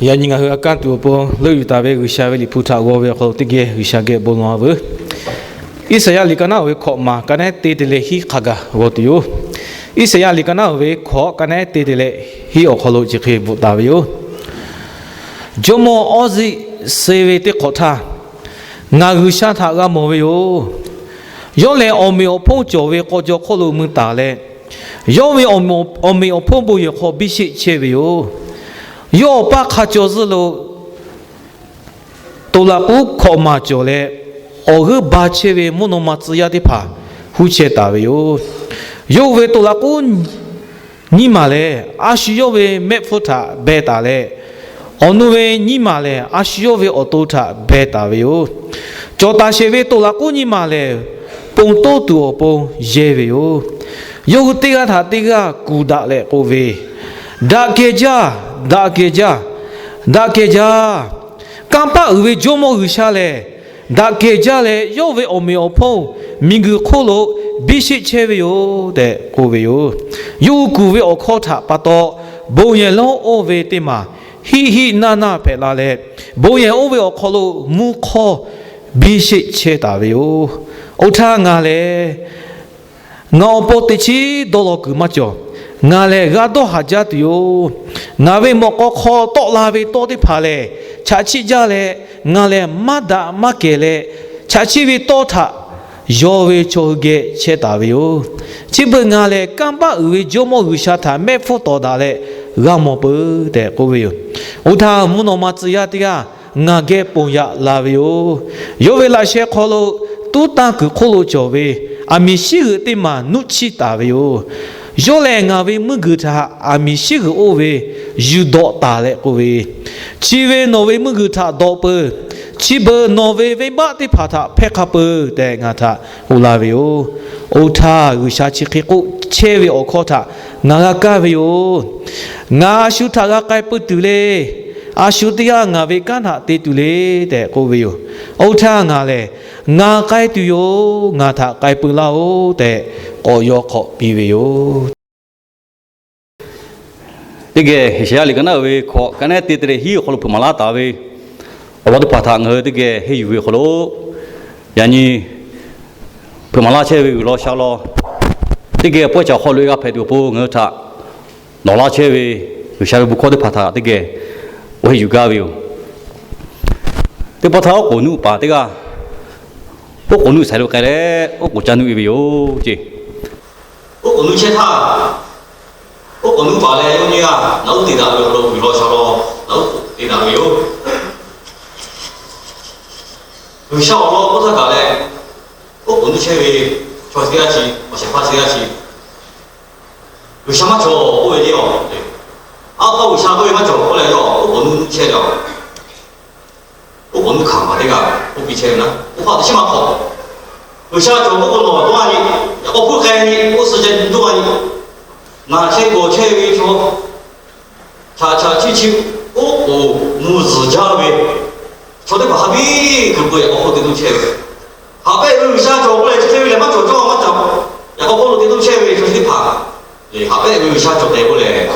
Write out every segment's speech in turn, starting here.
Yaꞈ nyi ngaˬ hui a kanˉ tuˬ awˬ pon leuˆ yuˬ taˍ ve G'uiˬsha ve liꞈ hpu htaꞈ g'aw ve awˬ hk'aw lo teˇ geh G'uiˬsha geh bon lawˬ-a veuˬ. Iˉsaˍyaˆ liꞈ ka naˉ oˬ ve hkawꞈ maˬ ka naˉ teˇ te leh hiˉ hk'a gaˬ g'aw tuˬ yoˬ. Iˉsaˍyaˆ liꞈ ka naˉ oˬ ve hkawꞈ ka naˉ teˇ te leh hiˉ awˬ hk'aw lo chi hk'e bvuhꞈ taˍ ve yoˬ. Jawˇmawˇ Awˇziˆ suh ve teˇ hk'awꞈ htaˇ, ngaˬ G'uiˬsha htaꞈ g'a mawˬ ve yoˬ. Yawˇ lehˬ awˬ meꞈ awˬ hponˇ cawˬ ve k'aw jaw hk'oˆ lo mui taˍ leh, yawˇ ve awˬ meꞈ awˬ hponˇ bon yehˬ hk'aw biˇ sheˆ chehˇ ve yoˬ. Yawˇ awˬ paˇ hk'a caw zuhˇ lo toꞈ laꞈ k'uˉ hkawꞈ maˬ cawˬ leh, awˬ g'euˆ ba chehˇ ve mvuhˇ naw ma tcuh yaˇ teˇ hpaˍ huˉ chehˇ taˍ ve yoˬ. Yawˇ hui ve toꞈ laꞈ k'uˉ nyiˇ maˬ lehˬ, a shu yawˇ ve mehˆ hpfuhˇ htaꞈ beh taˍ leh, awˬ nu ve nyiˇ maˬ lehˬ, a shu yawˇ ve awˬ to htaꞈ beh taˍ ve yoˬ. Cawˬ taˍ sheˍ ve toꞈ laꞈ k'uˉ nyiˇ maˬ lehˬ, ponˬ toˇ tuˬ awˬ pon yehˇ ve yoˬ. Yawˇ hui teˇ g'aˇ htaꞈ teˇ g'aˇ kuˬ daꞈ leh k'oˆ ve, Daꞈ kehˬ jaˇ, daꞈ kehˬ jaˇ, daꞈ kehˬ jaˇ. Kanˇ paˆ uiˍ ve Jawˇmawˇ G'uiˬsha lehˬ, daꞈ kehˬ jaˇ leh yawˇ ve awˬ meꞈ awˬ hponˇ miˬguiˬ hk'oˆ lo biˇ sheˆ chehˇ ve yoˬ tehꞈ k'oˆ ve yoˬ. Yawˇ hui kuˬ ve awˬ hkawˇ htaꞈ pa taw, bon yehˬ lonˉ oˇ ve teˇ maˬ hiˆ hiˆ naˇ naˇ hpehꞈ la leh, bon yehˬ oˇ ve awˬ hk'aw lo mvuhˇ hk'awˇ biˇ sheˆ chehˇ taˍ ve yoˬ. Oˇ htaˇ ngaˬ lehˬ, ngaˬ awˬ pon teꞈ chiˉ dawˇ law kuiˬ maˇ cawˬ. Ngaˬ lehˬ g'a dawˇ haˍ jaˇ tuˬ yoˬ. Ngaˬ ve mawꞈ k'aw hk'aw tawˆ la ve tawˇ teˇ hpaˍ lehˬ, chaꞈ chiˆ jaˇ leh, ngaˬ lehˬ maˇ daꞈ maˇ kehˬ leh, chaꞈ chiˆ ve tawˇ htaꞈ yaw ve chaw hui geh chehˇ taˍ ve yoˬ. Chi beuꞈ ngaˬ lehˬ kanˇ paˆ uiˍ ve Jawˇmawˇ G'uiˬsha htaꞈ mehˆ hpfuhˇ tawˍ daꞈ leh g'a mawˬ peuˬ tehꞈ k'oˆ ve yoˬ. Oˇ htaˇ mvuhˇ naw ma tcuh yaˇ teˇ g'aˇ ngaˬ geh ponˬ yaꞈ la ve yoˬ. Yawˇ ve laꞈ sheh hk'aw lo tuˉ tanˇ kuiˬ hk'oˆ lo cawˬ ve aˬ miˍ shiˉ g'euꞈ teˇ maˬ nuˆ chiˇ taˍ ve yoˬ. Yawˇ lehˬ ngaˬ ve mvuhˇ guiˬ htaꞈ aˬ miˍ shiˉ g'euꞈ oˇ ve yuˬ dawꞈ taˍ leh k'oˆ ve, Chi ve nawˬ ve mvuhˇ guiˬ htaꞈ dawꞈ peuˬ. Chi beuꞈ nawˬ ve venˇbaˆ teˇ hpaˍ htaꞈ hpehˇ hk'a peuˬ tehꞈ ngaˬ htaꞈ k'oˆ la ve yoˬ. Oˇ htaˇ G'uiˬsha chi hk'e k'oˆ chehˇ ve awˬ hkawˇ htaꞈ ngaˬ g'a kaˇ ve yoˬ. Ngaˬ a shu htaꞈ g'a k'ai pui tuˬ le. A shu teˇ g'aˇ ngaˬ ve kanˉ htaꞈ te tuˬ le tehꞈ k'oˆ ve yoˬ. Oˇ htaˇ ngaˬ lehˬ, Ngaˬ k'ai tuˬ yoˬ. Ngaˬ htaꞈ k'ai pui laˇ-oˆ tehꞈ k'awꞈ yaw hk'awꞈ piˇ ve yoˬ. Teˇ geh Iˉsaˍyaˆ liꞈ ka naˉ uiˍ ve hkawꞈ ka naˉ teˇ te leh hiˉ awˬ hk'aw lo hpeuꞈ maˍ laˇ taˍ ve awˬ lawn teˇ hpaˍ htaꞈ ngaˬ hui teˇ geh henˇ yuˬ ve awˬ hk'aw lo, yaꞈ nyi hpeuꞈ maˍ laˇ chehˇ ve g'uiˬ law sha law teˇ geh pawehˇ caˬ hk'aw loꞈ-e g'a hpehꞈ tuˬ awˬ pon ngaˬ hui htaꞈ nawˬ laˇ chehˇ ve G'uiˬsha ve bon hkawˇ teˇ hpaˍ htaꞈ teˇ geh oˇ henˇ yuˬ gaˇ ve yoˬ. Teˇ pawˆ htaˇ oˉ k'oˍ nuˇ paˍ teˇ g'aˇ oˉ k'oˍ nuˇ shaiˍ lo k'ai leh oˉ k'oˍ ca nuˇ-e ve yoˬ ceˇ. Oˉ k'oˍ nuˇ chehˇ htaˇ, oˉ k'oˍ nuˇ paˍ leh yawˇ nyiˇ g'aˇ naꞈ uˉ te daꞈ ve awˬ lawn g'uiˬ law sha law naꞈ uˉ k'oˍ te daꞈ ve yoˬ. G'uiˬsha awˬ lawn k'oˆ htaˇ kaꞈ leh, oˉ k'oˍ nuˇ chehˇ ve chaw chi teˇ g'aˇ chi, awˬ shehˍ hpaˇ chi teˇ g'aˇ chi, G'uiˬsha maˇ cawˬ k'oˆ ve le. Aˉ hk'aw G'uiˬsha k'oˆ ve maˇ cawˬ k'oˆ leh, yawˇ oˉ k'oˍ nuˇ nuˇ chehˇ ve yoˬ. Oˉ k'oˍ nuˇ hkanˍ paˍ teˇ g'aˇ k'oˆ piˇ chehˇ ve naˉ, oˇ hk'aw teꞈ chiˉ maˇ hk'awꞈ. G'uiˬsha cawˬ k'oˆ k'o nawˬ dawˇ-a nyi, yaꞈ k'aw hpuˇ k'ai nyi, oˇ suh ceh dawˇ-a nyi. Ngaˬ chehˇ gawˬ chehˇ ve chaw, chaꞈ chaꞈ chiˇ chiˇ, oˉ k'oˍ mvuh zuhˬ jaˇ ve chaw teˇ hpaˍ hk'a biˇ kuiˬ peu yaꞈ k'aw hk'oˆ lo te toˇ chehˇ ve. Haꞈ pehnˇ ve G'uiˬsha cawˬ k'oˆ leh chi chehˇ ve lehˬ maˇ cawˬ cawˇ maˇ cawˬ. Yaꞈ k'aw hk'oˆ lo te toˇ chehˇ ve chaw chi teˇ hpaˍ, haꞈ pehnˇ ve G'uiˬsha cawˬ tehꞈ k'oˆ leh,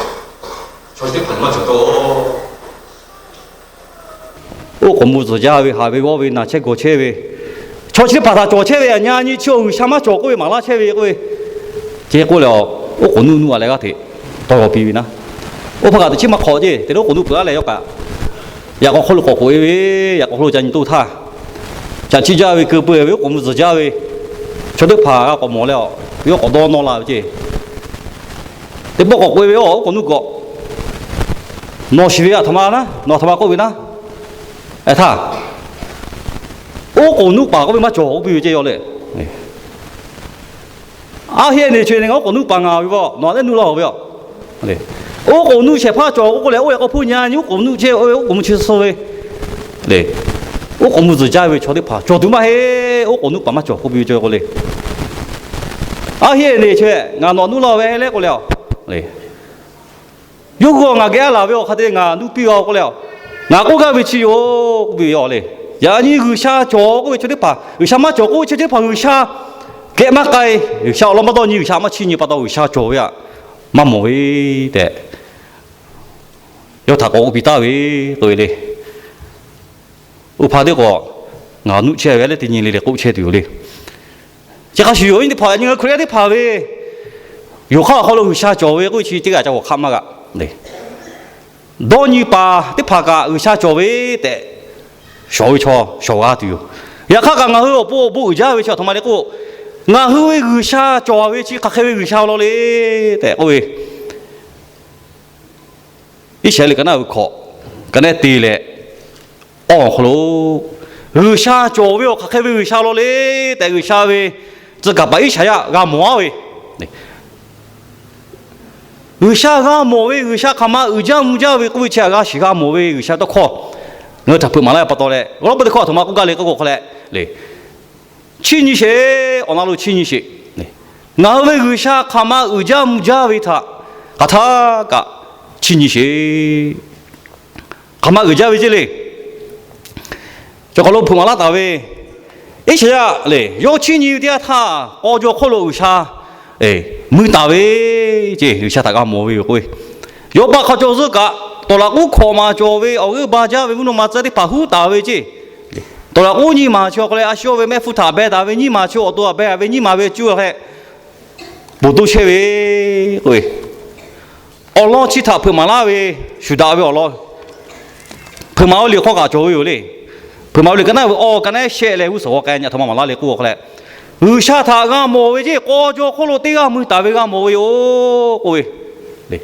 chaw chi teˇ hpaˍ maˇ cawˬ cawˇ. Oˉ k'oˍ mvuh zuhˬ jaˇ ve, haꞈ ve g'awˇ ve, naˬ chehˇ gawˬ chehˇ ve chaw chi teˇ hpaˍ htaꞈ cawˬ chehˇ ve, yaꞈ nyi chi awˬ G'uiˬsha maˇ cawˬ k'oˆ ve maˍ laˇ chehˇ ve k'oˆ ve, ce k'oˆ leh, oˉ k'oˍ nuˇ nuˇ-a leh g'aˇ hteꞈ tawˇ g'aw piˇ ve naˉ, oˇ hpaˇ kaꞈ teꞈ chiˉ maˇ hk'awꞈ ceˇ. Te leh oˉ k'oˍ nuˇ peuˬ-a leh yawˇ kaꞈ yaꞈ k'aw hk'oˆ lo k'awꞈ k'oꞈ-e ve, yaꞈ k'aw hk'oˆ lo ca nyi toˇ htaˇ, caꞈ chiˇ jaˇ ve keu peu ve oˉ k'oˍ mvuh zuhˬ jaˇ ve chaw teˇ hpaˍ g'a k'awꞈ mawˬ leh, yawˇ k'awꞈ dawˇ nawˇ la ve ceˇ. Teˇ pawˆ k'awꞈ k'oꞈ-e ve, oˉ k'oˍ nuˇ k'awꞈ, nawˬ shiˍ ve aˬ htoꞈ ma naˉ, nawˬ aˬ htoꞈ ma k'oˆ ve naˉ, htaˇ, oˉ k'oˍ nuˇ paˍ k'oˆ ve maˇ cawˬ k'oˆ piˇ ve ceˇ yawˇ le. Aˉ heˆ neˬ chaweh neˬ ngaˬ oˉ k'oˍ nuˇ paˍ ngaˬ ve vawˇ, nawˬ aꞈ lehˉ nuˇ laˇ-oˬ ve yoˬ. Oˉ k'oˍ nuˇ shehˍ hpaˇ cawˬ k'oˆ k'oˆ leh, oˇ yaꞈ k'aw hpuˇ nyi nyi oˉ k'oˍ nuˇ chehˇ ve, oˉ k'oˍ mvuh chi suh ve le. Oˉ k'oˍ mvuh zuhˬ jaˇ ve chaw teˇ hpaˍ cawˬ tuˬ maˇ heˆ. Oˉ k'oˍ nuˇ paˍ maˇ cawˬ k'oˆ piˇ ve ceˇ k'o le. Aˉ heˆ neˬ chaweh ngaˬ nawˬ nuˇ laˇ-oˬ ve le k'oˆ leh, yawˇ hui ngaˬ geh aˉ laˬ ve awˬ hk'aˇ te ngaˬ nuˇ piˇ g'a k'oˆ leh, ngaˬ k'oˆ gaˇ ve chi yoˬ k'oˆ piˇ ve yoˬ le. Yaꞈ nyi G'uiˬsha cawˬ k'oˆ ve chaw teˇ hpaˍ, G'uiˬsha maˇ cawˬ k'oˆ ve chaw teˇ hpaˍ G'uiˬsha geh maˇ k'ai, G'uiˬsha awˬ lawn maˇ dawˇ nyi, G'uiˬsha maˇ chiˇ nyi pa taw G'uiˬsha cawˬ ve aꞈ maˇ mawˬ ve tehꞈ yawˇ htaꞈ k'awꞈ k'oˆ piˇ taˍ ve k'oˆ ve le. Oˇ hpaˇ teˇ k'awꞈ ngaˬ nuˆ chehˇ ve leh teˇ nyi le leh k'oˆ chehˇ tuˬ yoˬ le. Chi hk'a shuˍ yoˬ, nyi teˇ hpaˍ, nyi ngaˬ hui Hkriꞈ yaˇ teˇ hpaˍ ve yonˍ hk'aˇ awˬ hk'aw lo G'uiˬsha cawˬ ve k'oˆ ve chi teˇ g'aˇ ca g'awˬ hk'aˆ maˇ g'a. Dawˇ nyi paˍ teˇ hpaˍ kaꞈ G'uiˬsha cawˬ ve tehꞈ shawˍ ve chaw shawˍ g'a tuˬ yoˬ. Yaꞈ hk'aˇ kaꞈ ngaˬ hui awˬ pon awˬ bon uiˍ jaˇ ve chi aˬ htoꞈ ma le k'o, ngaˬ hui ve G'uiˬsha cawˬ ve chi hk'aˬ hk'e ve G'uiˬsha law le tehꞈ k'oˆ ve, Iˉsaˍreˍlaˆ ka naˆ ve hkawꞈ ka naˆ te leh awˬ hk'aw lo G'uiˬsha cawˬ ve awˬ hk'aˬ hk'e ve G'uiˬsha law le tehꞈ G'uiˬsha ve tcuh kaˍ paˍ Iˉshaˍyaˆ g'a mawˬ a ve, G'uiˬsha g'a mawˬ ve G'uiˬsha hk'aˬ ma uiˍ jaˇ mvuh jaˇ ve k'oˆ ve chi htaꞈ g'a shiˍ g'a mawˬ ve G'uiˬsha tawˇ hkawˇ ngaˬ hui htaꞈ hpeuꞈ maˍ laˇ ve pa taw leh, awˬ lawn peuˬ teˇ hkawˇ aˬ htoꞈ ma k'oˆ gaˇ le k'oˆ k'o hk'a leh le, chiˇ nyi sheˍ, awˬ na lo chiˇ nyi sheˍ. Ngaˬ hui ve G'uiˬsha hk'aˬ ma uiˍ jaˇ mvuh jaˇ ve htaꞈ hk'aˬ htaˇ kaꞈ chiˇ nyi sheˍ. Hk'aˬ ma uiˍ jaˇ ve ceˇ le. Cawˬ hk'aw lo hpeuꞈ maˍ laˇ taˍ ve Iˉsaˍyaˆ le, yawˇ chiˇ nyi ve teˇ yanˇ htaˇ k'aw jaw hk'oˆ lo G'uiˬsha mui taˍ ve ceˇ, G'uiˬsha htaꞈ g'a mawˬ ve yoˬ k'oˆ ve. Yawˇ paˆ hk'aw caw zuhˆ kaꞈ, tawˍ laꞈ k'oˉ hkawꞈ maˍ cawˬ ve awˬ g'euˆ ba jaˇ ve mvuhˇ naw ma tcuh teˇ hpaˍ huˉ taˍ ve ceˇ. Tawˍ laꞈ k'oˉ nyiˇ maˬ chi awˬ hk'aw leh a shu ve mehˆ hpfuhˇ htaꞈ beh taˍ ve nyiˇ maˬ chi awˬ to htaꞈ beh ve nyiˇ maˬ ve cuˇ leh ponˬ to chehˇ ve k'oˆ ve, awˬ lawn chi htaꞈ hpeuꞈ maˍ laˇ ve shuˍ daꞈ ve awˬ lawn hpeuꞈ maˍ ve liꞈ hk'aw kaꞈ cawˬ ve yoˬ le. Hpeuꞈ maˍ ve liꞈ ka naˆ ve awˬ ka naˆ shehˆ leh g'uˇ suhˍ g'aw k'ai nyi aˬ htoꞈ ma maˍ laˇ le k'oˆ k'o hk'a leh, G'uiˬsha htaꞈ g'a mawˬ ve ceˇ, k'aw jaw hk'oˆ lo teˇ g'aˇ mui taˍ ve g'a mawˬ ve yoˬ k'oˆ ve,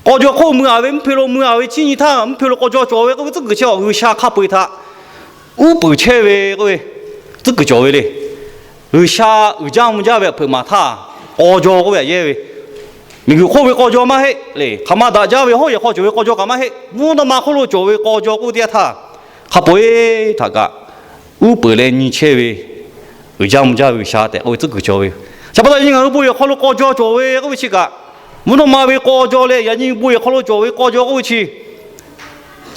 k'aw jaw hk'oˆ mui a ve mvuhˇ hpe lo mui a ve chiˇ nyi htaˇ mvuhˇ hpe lo k'aw jaw cawˬ ve k'oˆ ve tcuhˉ kuiˬ chehˇ a, G'uiˬsha hk'a peu-eˬ htaꞈ uˉ peunˍ chehˇ ve k'oˆ ve tcuhˉ kuiˬ cawˬ ve le. G'uiˬsha uiˍ jaˇ mvuh jaˇ ve hpeuꞈ maˍ htaˇ, k'aw jaw k'oˆ ve htaꞈ yehˇ ve, miˬguiˬ hk'oˆ ve k'aw jaw maˇ heˆ le, hk'aˬ ma daꞈ jaˇ ve hawˉ yehˬ hk'aw cawˬ ve k'aw jaw kaꞈ maˇ heˆ, mvuhˇ naw ma hk'oˆ lo cawˬ ve k'aw jaw k'oˆ ve teˇ yanˇ htaˇ, hk'a peu-eˬ htaꞈ kaꞈ uˉ peunˍ leh nyi chehˇ ve, uiˍ jaˇ mvuh jaˇ ve G'uiˬsha tehꞈ k'oˆ ve tcuhˉ kuiˬ cawˬ ve yoˬ. Chi pa taw nyi ngaˬ hui bon yehˬ hk'aw lo k'aw jaw cawˬ ve k'oˆ ve chi kaꞈ, mvuhˇ naw ma ve k'aw jaw leh yaꞈ nyi bon yehˬ hk'aw lo cawˬ ve k'aw jaw k'oˆ ve chi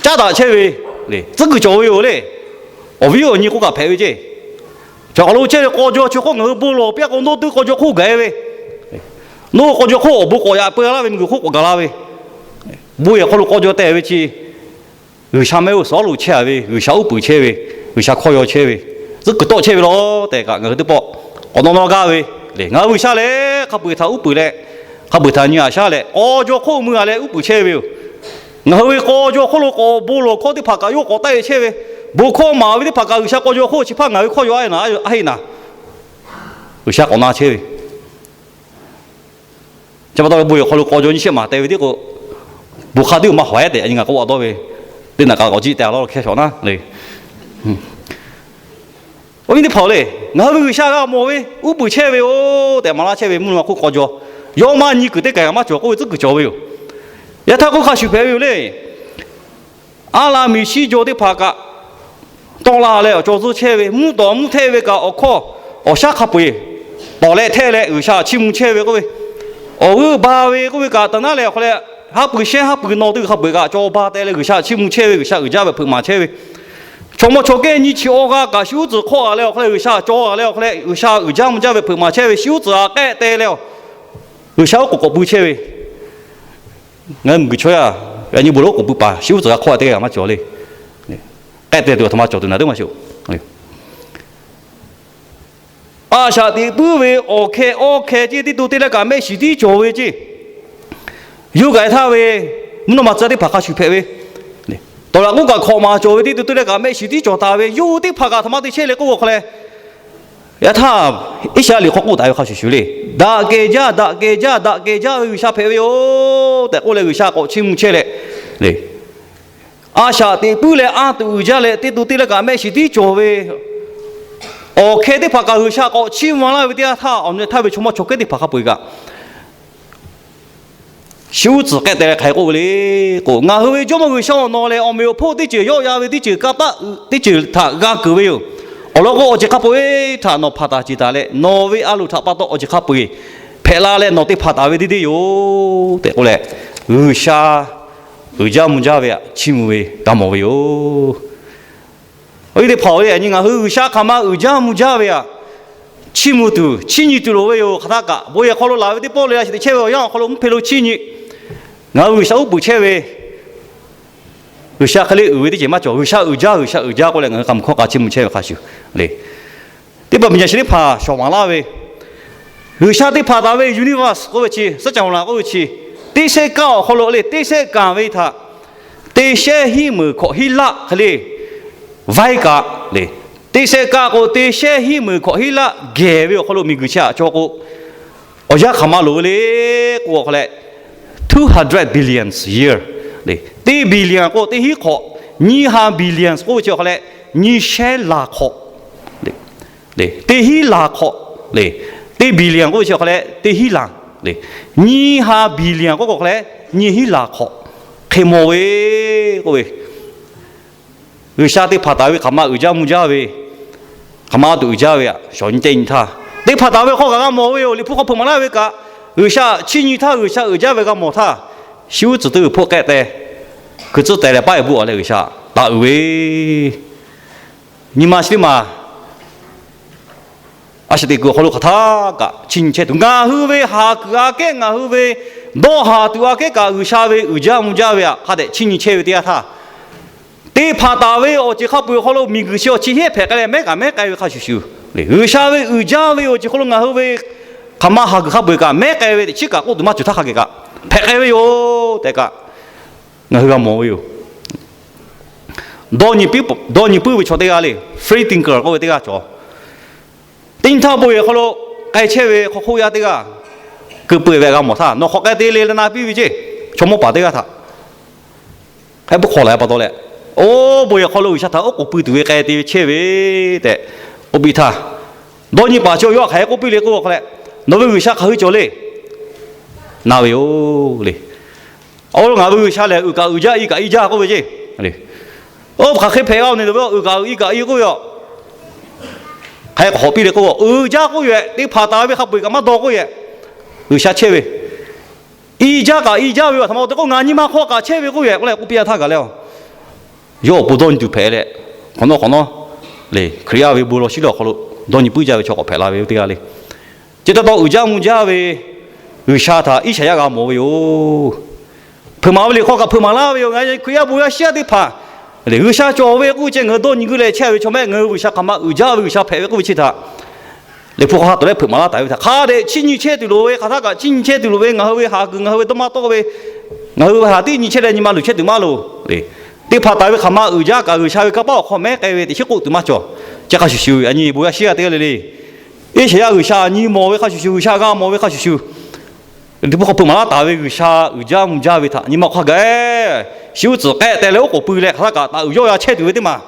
caˉ daꞈ chehˇ ve le, tcuhˉ kuiˬ cawˬ ve yoˬ le. Awˬ viˉ awˬ nyi k'oˆ kaꞈ hpehꞈ ve ceˇ. Cawˬ hk'aw lo chehˇ ve k'aw jaw chi hk'oˆ ngaˬ hui bon lawˬ piˇ k'o, nawˬ hui k'aw jaw hk'oˆ gaˬ-e ve, nawˬ hui k'aw jaw hk'oˆ awˬ bon k'awꞈ yaꞈ peu laˇ ve miˬguiˬ hk'oˆ k'awꞈ gaˬ la ve, bon yehˬ hk'aw lo k'aw jaw teh ve chi G'uiˬsha mehˆ g'uˇ suhˍ lo chehˇ a ve, G'uiˬsha uˉ peunˍ chehˇ ve, G'uiˬsha hkawˇ yaw chehˇ ve, tcuhˉ kuiˬ tawˆ chehˇ ve law tehꞈ kaꞈ ngaˬ hui teˇ pawˆ k'awꞈ nawˇ nawˇ gaˇ ve le. Ngaˬ hui G'uiˬsha lehˬ hk'a peu-eˬ htaꞈ uˉ peunˍ leh, hk'a peu-eˬ htaꞈ nyi a shaˉ leh k'aw jaw hk'oˆ mui a leh uˉ peunˍ chehˇ ve yoˬ. Ngaˬ hui ve k'aw jaw hk'oˆ lo k'awꞈ bon lawˬ hkawˇ teˇ hpaˍ kaꞈ yawˇ k'awꞈ taˆ-e chehˇ ve, bon hkawˇ maˍ ve teˇ hpaˍ kaꞈ G'uiˬsha k'aw jaw hk'oˆ chi hpaˇ ngaˬ hui hkawˇ yaw a heˆ naˍ, G'uiˬsha k'awꞈ na chehˇ ve. Chi pa taw bon yehˬ hk'aw lo k'aw jaw nyiˇ shehˆ maˬ teh ve tiˉ k'o, bon hk'a tiˉ maˇ hawˍ-e tehꞈ nyi ngaˬ k'oˆ a dawˇ ve, teˇ naꞈ k'a k'awꞈ jiˆ teh a laˇ lo hkehˇ shawˍ naˉ le. Awˬ viˉ teˇ hpaˍ-oˬ le, ngaˬ hui ve G'uiˬsha g'a mawˬ ve uˉ peunˍ chehˇ ve yoˬ tehꞈ maˍ laˇ chehˇ ve mvuhˇ naw ma hk'oˆ k'aw jaw, yawˇ maˇ nyi kuiˬ teˇ kaˬ kaꞈ maˇ cawˬ k'oˆ ve tcuhˉ kuiˬ cawˬ ve yoˬ. Yaꞈ htaˇ k'oˆ hk'a shuˍ hpehꞈ ve yoˬ le. Aˉ laˇ miˬ shiˉ jaw teˇ hpaˍ kaꞈ tawˆ la leh awˬ cawˬ zuhˆ chehˇ ve, mvuhˇ tawˍ mvuhˇ htehˆ ve kaꞈ awˬ hkawˇ awˬ shaˉ hk'a peu-eˬ tawˍ leh htehˆ leh G'uiˬsha chiˇ mvuh chehˇ ve k'oˆ ve, awˬ g'euˆ ba ve k'oˆ ve kaꞈ taˍ naˉ leh awˬ hk'aw leh haˉ pui shehˉ haˉ pui naw teˇ hk'a peu-eˬ kaꞈ cawˬ ba teh leh G'uiˬsha chiˇ mvuh chehˇ ve, G'uiˬsha uiˍ jaˇ ve hpeuꞈ maˍ chehˇ ve, chaw mawˇ chaw kehˇ nyi chi awˇ g'aˇ kaꞈ shi uˉ tcuhˍ hk'awˆ a leh awˬ hk'aw leh G'uiˬsha cawˬ a leh awˬ hk'aw leh G'uiˬsha uiˍ jaˇ mvuh jaˇ ve hpeuꞈ maˍ chehˇ ve, shi uˉ tcuhˍ a k'ehˆ teh leh G'uiˬsha oˉ k'oˍ k'awꞈ pui chehˇ ve, ngaˬ hui miˬguiˬ chaw yaˇ yaꞈ nyi bon lawˬ oˉ k'oˍ pui paˍ shi uˉ tcuhˍ a hk'awˆ a teˇ g'aˇ maˇ cawˬ le. K'ehˆ teh tuˬ aˬ htoꞈ ma cawˬ tuˬ naˍ teˇ maˇ sheˍ-oˬ. A shaꞈ teꞈ puiˉ ve awˬ hkeh awˇ hkeh ceˇ, teˇ to teˇ leh kaꞈ mehˆ shiˍ tiˉ cawˬ ve ceˇ. Yuˇ gaˬ htaˇ ve mvuhˇ naw ma tcuh teˇ hpaˍ hk'a shuˍ hpehꞈ ve, tawˍ laꞈ k'oˉ kaꞈ hkawꞈ maˍ cawˬ ve, teˇ to teˇ leh kaꞈ mehˆ shiˍ tiˉ cawˬ taˍ ve, yawˇ hui teˇ hpaˍ kaꞈ aˬ htoꞈ ma te chehˇ le k'oˆ ve awˬ hk'aw leh, yaꞈ htaˇ Iˉsaˍyaˆ liꞈ hk'aw k'oˆ taˍ ve hk'a shuˍ shuˍ le, daꞈ kehˬ jaˇ, daꞈ kehˬ jaˇ, daꞈ kehˬ jaˇ ve G'uiˬsha hpehꞈ ve yoˬ tehꞈ k'oˆ leh G'uiˬsha k'awꞈ chiˇ mvuh chehˇ leh le, a shaꞈ teꞈ puiˉ leh anˇ tuꞈ uiˍ jaˇ leh teˇ to teˇ leh kaꞈ mehˆ shiˍ tiˉ cawˬ ve awˬ hkeh teˇ hpaˍ kaꞈ G'uiˬsha k'awꞈ chiˇ mvuh laˇ ve teˇ yanˇ htaˇ, awˬ nyi htaˇ ve chaw mawˇ chaw kehˇ teˇ hpaˍ hk'a peu-eˬ kaꞈ shi uˉ tcuhˍ k'ehˆ teh leh hk'aˬ hk'e k'oˆ ve le k'o, ngaˬ hui ve Jawˇmawˇ G'uiˬsha awˬ nawˬ lehˬ awˬ meꞈ awˬ hponˇ teˇ ceuˬ yawˆ yan ve teˇ ceuˬ ka taˆ teˇ ceuˬ htaꞈ g'a keunˍ ve yoˬ. Awˬ lawn k'o awˬ ceuˬ hk'a peu-eˬ htaꞈ nawˬ hpanˍ taˍ ceˬ taˍ leh nawˬ ve a loˍ htaꞈ pa taw awˬ ceuˬ hk'a peu-eˬ hpehꞈ la leh nawˬ te hpanˍ taˍ ve teˇ deˇ yoˬ tehꞈ k'oˆ leh, G'uiˬsha uiˍ jaˇ mvuh jaˇ ve htaꞈ chiˇ mvuh ve g'a mawˬ ve yoˬ. Awˬ viˉ teˇ hpaˍ-oˬ le, yaꞈ nyi ngaˬ hui G'uiˬsha hk'aˬ ma uiˍ jaˇ mvuh jaˇ ve htaꞈ chiˇ mvuh tuˬ chiˇ nyi tuˬ loˍ ve yoˬ. Hk'aˬ htaˇ kaꞈ bon yehˬ hk'aw lo laˬ ve teˇ pawˆ le a shaꞈ teꞈ chehˇ ve awˬ yanˇ awˬ hk'aw lo mvuhˇ hpe lo chiˇ nyi, ngaˬ hui G'uiˬsha uˉ peunˍ chehˇ ve G'uiˬsha hk'e le uiˍ ve teˇ ceuˬ maˇ cawˬ. G'uiˬsha uiˍ jaˇ, G'uiˬsha uiˍ jaˇ k'oˆ leh ngaˬ hui k'a mui hkawˇ k'a chiˇ mvuh chehˇ ve hk'a shuˍ le. Teˇ hpaˍ miˬ yaꞈ shi teˇ hpaˍ shawˍ maˍ laˇ ve, G'uiˬsha teˇ hpaˍ taˍ ve universe k'oˆ ve chi, จักรวาล k'oˆ ve chi, teˇ shehˆ kaˆ awˬ hk'aw lo le, teˇ shehˆ kanˍ ve htaꞈ teˇ shehˆ hiˉ meunˍ hkawꞈ hiˉ laˆ hk'e le vaiˇ kaꞈ le, teˇ shehˆ kaˆ k'o teˇ shehˆ hiˉ meunˍ hkawꞈ hiˉ laˆ gehˬ ve awˬ hk'aw lo miˬguiˬ chi htaꞈ cawˬ k'o, awˬ yanˇ hk'aˬ ma loˍ ve le k'o, awˬ hk'aw leh two hundred billions year le. Teˇ billion k'o teˇ hinˉ hk'awꞈ, nyiˇ ha billions k'oˆ ve chi awˬ hk'aw leh nyiˇ shehˉ laˬ hk'awꞈ le. Teˇ hinˉ laˬ hk'awꞈ le. Teˇ billion k'oˆ ve chi awˬ hk'aw leh teˇ hinˉ laˬ le. Nyiˇ ha billion k'oˆ k'o hk'aw leh nyiˇ hinˉ laˬ hk'awꞈ hk'e mawˬ ve k'oˆ ve, G'uiˬsha teˇ hpaˍ taˍ ve hk'aˬ ma uiˍ jaˇ mvuh jaˇ ve, hk'aˬ ma tuˬ uiˍ jaˇ ve aꞈ shawˍ nyi teˇ nyi htaˇ, teˇ hpaˍ taˍ ve hk'aw kaꞈ g'a mawˬ ve yoˬ. Liꞈ hpu hk'aw hpeuꞈ maˍ laˇ ve kaꞈ, G'uiˬsha chiˇ nyi htaˇ, G'uiˬsha uiˍ jaˇ ve g'a mawˬ htaˇ, shi uˉ tcuhˍ teˇ g'uiˬ hpoˆ k'ehˆ teh, kuiˬ tcuhˉ teh leh paˉ e buˆ a leh G'uiˬsha taˍ uiˍ ve, nyi ma chi teˇ maˬ a shaꞈ teꞈ kuiˬ awˬ hk'aw lo hk'aˬ htaˇ kaꞈ chiˇ nyi chehˇ tuˬ, ngaˬ hui ve haˍ kuiˬ aꞈ kehˉ, ngaˬ hui ve dawˇ haˍ tuˬ aꞈ kehˉ kaꞈ G'uiˬsha ve uiˍ jaˇ mvuh jaˇ ve aꞈ hk'a dehꞈ chiˇ nyi chehˇ ve teˇ yanˇ htaˇ, teˇ hpaˍ taˍ ve awˬ ceuˬ hk'a peu-eˬ awˬ hk'aw lo miˬguiˬ chi awˬ chi heˆ hpehꞈ k'ai leh mehˉ kaꞈ mehˉ k'ai ve hk'a shuˍ shuˍ, G'uiˬsha ve uiˍ jaˇ ve awˬ ceuˬ hk'aw lo ngaˬ hui ve hk'aˬ ma haˍ kuiˬ hk'a peu-eˬ kaꞈ mehˉ k'ai ve teꞈ chiˉ kaꞈ k'oˆ tuˬ maˇ cawˬ htaˇ hk'a geh kaꞈ hpehꞈ k'ai ve yoˬ tehꞈ kaꞈ ngaˬ hui g'a mawˬ ve yoˬ. Dawˇ nyi puiˉ ve chaw teˇ g'aˇ le, free thinker k'oˆ ve teˇ g'aˇ cawˬ. Teˇ nyi htaˇ bon yehˬ hk'aw lo k'ai chehˇ ve hk'aw hk'oˆ yaˇ teˇ g'aˇ keu peuˬ ve g'a mawˬ htaˇ, nawˬ hk'awꞈ k'ai te le leh na piˇ ve ceˇ, chaw mawˇ paˍ teˇ g'aˇ htaꞈ hk'e puiˉ hk'aw la pa taw leh, oˇ bon yehˬ hk'aw lo G'uiˬsha htaꞈ oˉ k'oˍ pui tuˬ ve k'ai te ve chehˇ ve tehꞈ k'oˆ piˇ htaˇ, dawˇ nyi paˍ chi yawˇ hk'aˬ hk'e k'oˆ piˇ le k'oˆ k'o hk'a leh, nawˬ ve G'uiˬsha hk'aˬ hui cawˬ le, na ve yoˬ le. Oˇ, ngaˬ ve G'uiˬsha lehˬ uiˍ kaꞈ uiˍ jaˇ, i kaꞈ i jaˇ k'oˆ ve ceˇ. Oˇ, hk'aˬ hk'e hpehꞈ g'a-oˬ ne, nawˬ ve uiˍ kaꞈ uiˍ, i kaꞈ i k'oˆ ve a, hk'aˬ hk'e k'awꞈ piˇ le k'oˆ, uiˍ jaˇ k'oˆ ve tehꞈ teˇ hpaˍ taˍ ve hk'a peu-eˬ kaꞈ maˇ dawˇ k'oˆ ve, G'uiˬsha chehˇ ve, i jaˇ kaꞈ i jaˇ ve a htaꞈ ma te k'o, ngaˬ nyi ma hk'aw kaꞈ chehˇ ve k'oˆ ve k'oˆ leh k'oˆ piˇ a htaˇ gaˬ leh, yawˇ awˬ pon dawˇ nyi tuˬ hpehꞈ leh, hk'awꞈ nawˉ hk'awꞈ nawˉ le, Hkriꞈ yaˇ ve bon lawˬ shiˉ lawˬ hk'aw lo dawˇ nyi puiˉ jaˇ ve chaw k'awꞈ hpehꞈ la ve yoˬ teˇ g'aˇ le. Chi taw taw uiˍ jaˇ mvuh jaˇ ve G'uiˬsha htaꞈ Iˉsaˍyaˆ g'a mawˬ ve yoˬ. Hpeuꞈ maˍ ve liꞈ hk'aw kaꞈ hpeuꞈ maˍ laˇ ve yoˬ. Ngaˬ Hkriꞈ yaˇ bon yaˇ shiˉ yaˇ teˇ hpaˍ, G'uiˬsha cawˬ ve k'oˆ ve ceh ngaˬ hui dawˇ nyi guiˇ leh chehˇ ve chaw mehˆ, ngaˬ hui G'uiˬsha hk'aˬ ma uiˍ jaˇ ve G'uiˬsha hpehꞈ ve k'oˆ ve chi htaꞈ Liꞈ hpu hk'aw ha tuˬ leh hpeuꞈ maˍ laˇ taˍ ve htaꞈ hk'a dehꞈ chiˇ nyi chehˇ tuˬ loˍ ve, hk'aˬ htaˇ kaꞈ chiˇ nyi chehˇ tuˬ loˍ ve, ngaˬ hui ve haˍ kuiˬ, ngaˬ hui ve dawˇ maˇ tawˆ ve, ngaˬ hui ve haˍ tiˉ nyi chehˇ leh nyi ma luˬ chehˇ tuˬ maˇ loˍ le. Teˇ hpaˍ taˍ ve hk'aˬ ma uiˍ jaˇ kaꞈ G'uiˬsha ve kanˇ paˆ awˬ hk'aw mehˉ k'ai ve teꞈ chiˉ k'oˆ tuˬ maˇ cawˬ. Chi hk'a shuˍ shuˍ, a nyi bon yaˇ shiˉ yaˇ teˇ g'aˇ le le, Iˉsaˍyaˆ G'uiˬsha nyi mawˬ ve hk'a shuˍ shuˍ, G'uiˬsha g'a mawˬ ve hk'a shuˍ shuˍ, Liꞈ hpu hk'aw hpeuꞈ maˍ laˇ taˍ ve G'uiˬsha uiˍ jaˇ mvuh jaˇ ve htaꞈ nyi ma hk'aw gaˬ, shi uˉ tcuhˍ k'ehˆ teh leh oˉ k'oˍ pui leh hk'aˬ htaˇ kaꞈ taˍ uiˍ yawˇ yaˇ chehˇ tuˬ ve teˇ maˬ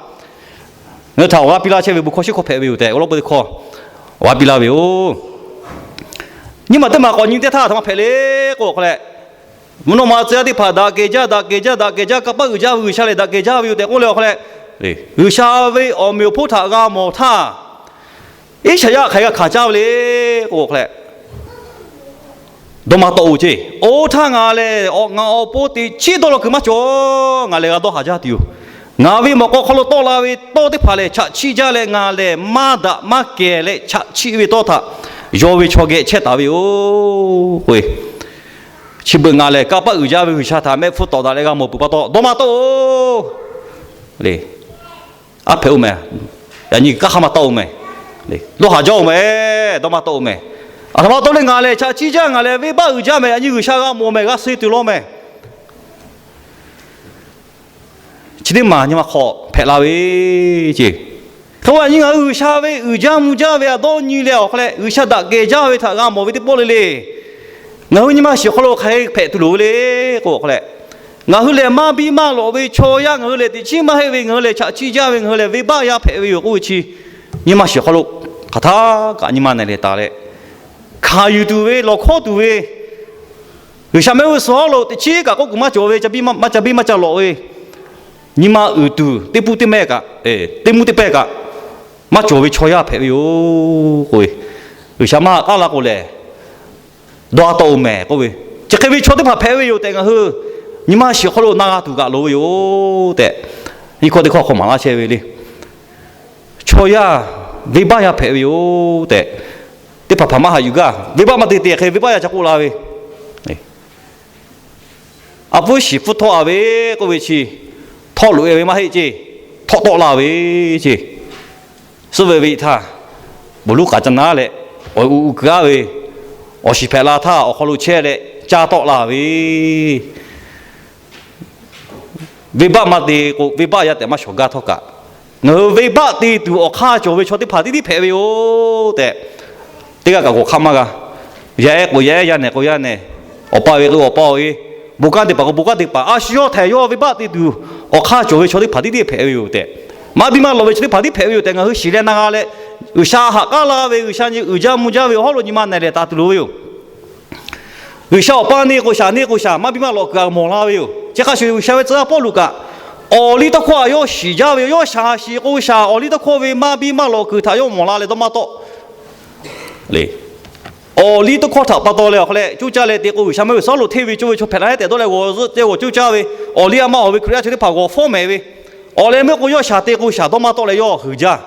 ngaˬ hui htaꞈ awˬ g'aˇ piˇ laˇ chehˇ ve bon hkawˇ shiˉ hkawˇ hpehꞈ ve yoˬ tehꞈ, awˬ lawn peu teˇ hkawˇ awˬ g'aˇ piˇ laˇ ve yoˬ. Nyiˇ maˬ teˇ maˬ k'awꞈ nyi teˇ htaˇ, a htoꞈ ma hpehꞈ le k'o, awˬ hk'aw leh mvuhˇ naw ma tcuh yaˇ teˇ hpaˍ daꞈ kehˬ jaˇ, daꞈ kehˬ jaˇ, daꞈ kehˬ jaˇ, kanˇ paˆ uiˍ jaˇ ve G'uiˬsha lehˬ daꞈ kehˬ jaˇ ve yoˬ tehꞈ k'oˆ leh, awˬ hk'aw leh G'uiˬsha ve awˬ meꞈ awˬ hponˇ htaꞈ g'a mawˬ htaˇ, Iˉsaˍyaˆ hk'aˬ hk'e g'a hkanˍ caˇ ve le k'o, awˬ hk'aw leh dawˇ maˇ tawˆ-oˬ ceˇ. Oˇ htaˇ ngaˬ lehˬ, ngaˬ awˬ pon teꞈ chiˉ dawˇ law kuiˬ maˇ cawˬ. Ngaˬ lehˬ g'a dawˇ haˍ jaˇ tuˬ yoˬ. Ngaˬ ve mawꞈ k'aw hk'aw lo tawˆ la ve tawˇ teˇ hpaˍ lehˬ chaꞈ chiˆ jaˇ leh, ngaˬ lehˬ maˇ daꞈ maˇ kehˬ leh chaꞈ chiˆ ve tawˇ htaꞈ yawˇ ve chaw geh chehˇ taˍ ve yoˬ k'o, chi beuꞈ ngaˬ lehˬ kanˇ paˆ uiˍ jaˇ ve G'uiˬsha htaꞈ mehˆ hpfuhˇ tawˍ daꞈ leh g'a mawˬ peuˬ pa taw dawˇ maˇ tawˆ-oˬ le. Aˉ hpehꞈ-oˬ mehˍ. Yaꞈ nyi kanˉ hk'aˇ maˇ tawˆ-oˬ mehˍ. Dawˇ haˍ jaˇ-oˬ mehˍ. Dawˇ maˇ tawˆ-oˬ mehˍ. A htoꞈ ma tawˆ le, ngaˬ lehˬ chaꞈ chiˆ jaˇ, ngaˬ lehˬ venˇbaˆ uiˍ jaˇ mehˍ. Yaꞈ nyi G'uiˬsha g'a mawˬ mehˍ, g'a suh tuˬ law mehˍ. Chi teˇ maˬ nyi ma hk'aw hpehꞈ la ve ceˇ. Hk'e k'o, yaꞈ nyi ngaˬ hui G'uiˬsha ve uiˍ jaˇ mvuh jaˇ ve htaꞈ dawˇ nyi leh, awˬ hk'aw leh G'uiˬsha daꞈ kehˬ jaˇ ve htaꞈ g'a mawˬ ve teˇ pawˆ le le, ngaˬ hui nyi ma shiˍ hk'aw lo hk'aˬ hk'e hpehꞈ tuˬ loˍ ve le k'o, awˬ hk'aw leh ngaˬ hui lehˬ maˇ biˇ maˇ lawꞈ ve chaw yaˇ, ngaˬ hui lehˬ teꞈ chiˉ maˇ heˆ ve, ngaˬ hui lehˬ chaꞈ chiˆ jaˇ ve, ngaˬ hui lehˬ venˇbaˆ yaˇ hpehꞈ ve yoˬ k'oˆ ve chi, nyi ma shiˍ hk'aw lo hk'aˬ htaˇ kaꞈ nyi ma na lehˬ taˍ leh, hkanˍ yuˬ tuˬ ve, lawˬ hkawˉ tuˬ ve, G'uiˬsha mehˆ g'uˇ suhˍ hawˉ lo teꞈ chiˉ kaꞈ k'oˆ kuiˬ maˇ cawˬ ve, ca biˇ maˇ ca biˇ maˇ ca lawꞈ ve, nyi ma uiˍ tuˬ teˇ puˇ teˇ mehˆ kaꞈ, teˇ mvuhˇ teˇ pehˇ kaꞈ maˇ cawˬ ve chaw yaˇ hpehꞈ ve yoˬ k'oˆ ve, G'uiˬsha maˇ k'aˉ la k'o lehˬ, dawˇ a tawˆ-oˬ mehˍ k'oˆ ve, chi hk'e ve chaw teˇ hpaˍ hpehꞈ ve yoˬ tehꞈ ngaˬ hui nyi ma shiˍ hk'aw lo na g'a tuˬ kaꞈ loˍ ve yoˬ tehꞈ, nyi hkawˇ teˇ hkawˇ hk'aw maˍ laˇ chehˇ ve le. Chaw yaˇ venˇbaˆ yaˇ hpehꞈ ve yoˬ tehꞈ, teˇ hpaˍ hpaˍ maˇ haꞈ yuˬ gaˇ. Venˇbaˆ maˇ te te hk'e venˇbaˆ yaˇ ca k'oˆ la ve, a pfuhˇ shiˍ pfuhˇ htawˇ a ve k'oˆ ve chi, Pawˇluꞈ ve maˇ heˆ ceˇ, htawˆ tawˆ la ve ceˇ. Suhˉ ve ve htaˇ, bon luˉ k'aˍ ca naˉ leh, awˬ uiˍ uiˍ kuiˬ aˉ ve, awˬ shiˍ hpehꞈ la htaˇ awˬ hk'aw lo chehˇ leh caˇ tawˆ la ve, venˇbaˆ maˇ te k'o, venˇbaˆ yaˇ tehꞈ maˇ shawˍ gaˇ htawˇ kaꞈ, ngaˬ hui venˇbaˆ te tuˬ awˬ hk'aˇ cawˬ ve chaw teˇ hpaˍ tiˉ tiˉ hpehꞈ ve yoˬ tehꞈ, teˇ g'aˇ kaꞈ k'awꞈ hk'aˆ maˇ g'a. Yaˇ ehˉ k'o yaˇ ehˉ, yaˇ nehˬ k'o yaˇ nehˬ, awˬ pa ve k'o awˬ pa ve, bon kanˉ te paˍ k'o bon kanˉ te paˍ, a shu yawˇ htaiˍ yawˇ venˇbaˆ te tuˬ awˬ hk'aˇ cawˬ ve chaw teˇ hpaˍ tiˉ tiˉ hpehꞈ ve yoˬ tehꞈ, maˇ biˇ maˇ lawꞈ ve chaw teˇ hpaˍ tiˉ hpehꞈ ve yoˬ tehꞈ ngaˬ hui shiˍ leh na g'a leh, G'uiˬsha haꞈ k'aˉ laˇ ve, G'uiˬsha nyi uiˍ jaˇ mvuh jaˇ ve awˬ hawˉ lo nyi ma nehˬ lehˬ taˍ tuˬ loˍ ve yoˬ. G'uiˬsha awˬ pa neˇ k'o shaˍ, neˇ k'o shaˍ, maˇ biˇ maˇ lawꞈ kuiˬ htaꞈ mawˬ la ve yoˬ. Chi hk'a shuˍ G'uiˬsha ve tcuh yaˇ Pawˇluꞈ kaꞈ, awˬliˇtawˇhkawˇ htaꞈ yawˇ shiˍ jaˇ ve yoˬ. Yawˇ shaˍ shiˍ k'o shaˍ, awˬliˇtawˇhkawˇ ve maˇ biˇ maˇ lawꞈ kuiˬ htaꞈ yawˇ mawˬ la leh dawˇ maˇ tawˆ le. Awˬliˇtawˇhkawˇ htaꞈ pa taw leh awˬ hk'aw leh coˇ caˇ leh te k'o, G'uiˬsha mehˆ g'uˇ suhˍ lo hteˇ ve cawˇ ve chaw hpehꞈ la hehˉ tehꞈ dawˇ leh g'awˬ zuhˆ ceh g'awˬ coˇ caˇ ve, awˬliˇ a ma awˬ ve Hkriꞈ yaˇ chaw teˇ hpaˍ g'awˬ fawˉ mehˍ ve, awˬ leh meuˇ k'o yawˇ shaˍ te k'o shaˍ dawˇ maˇ tawˆ leh yawˇ huiˍ jaˇ.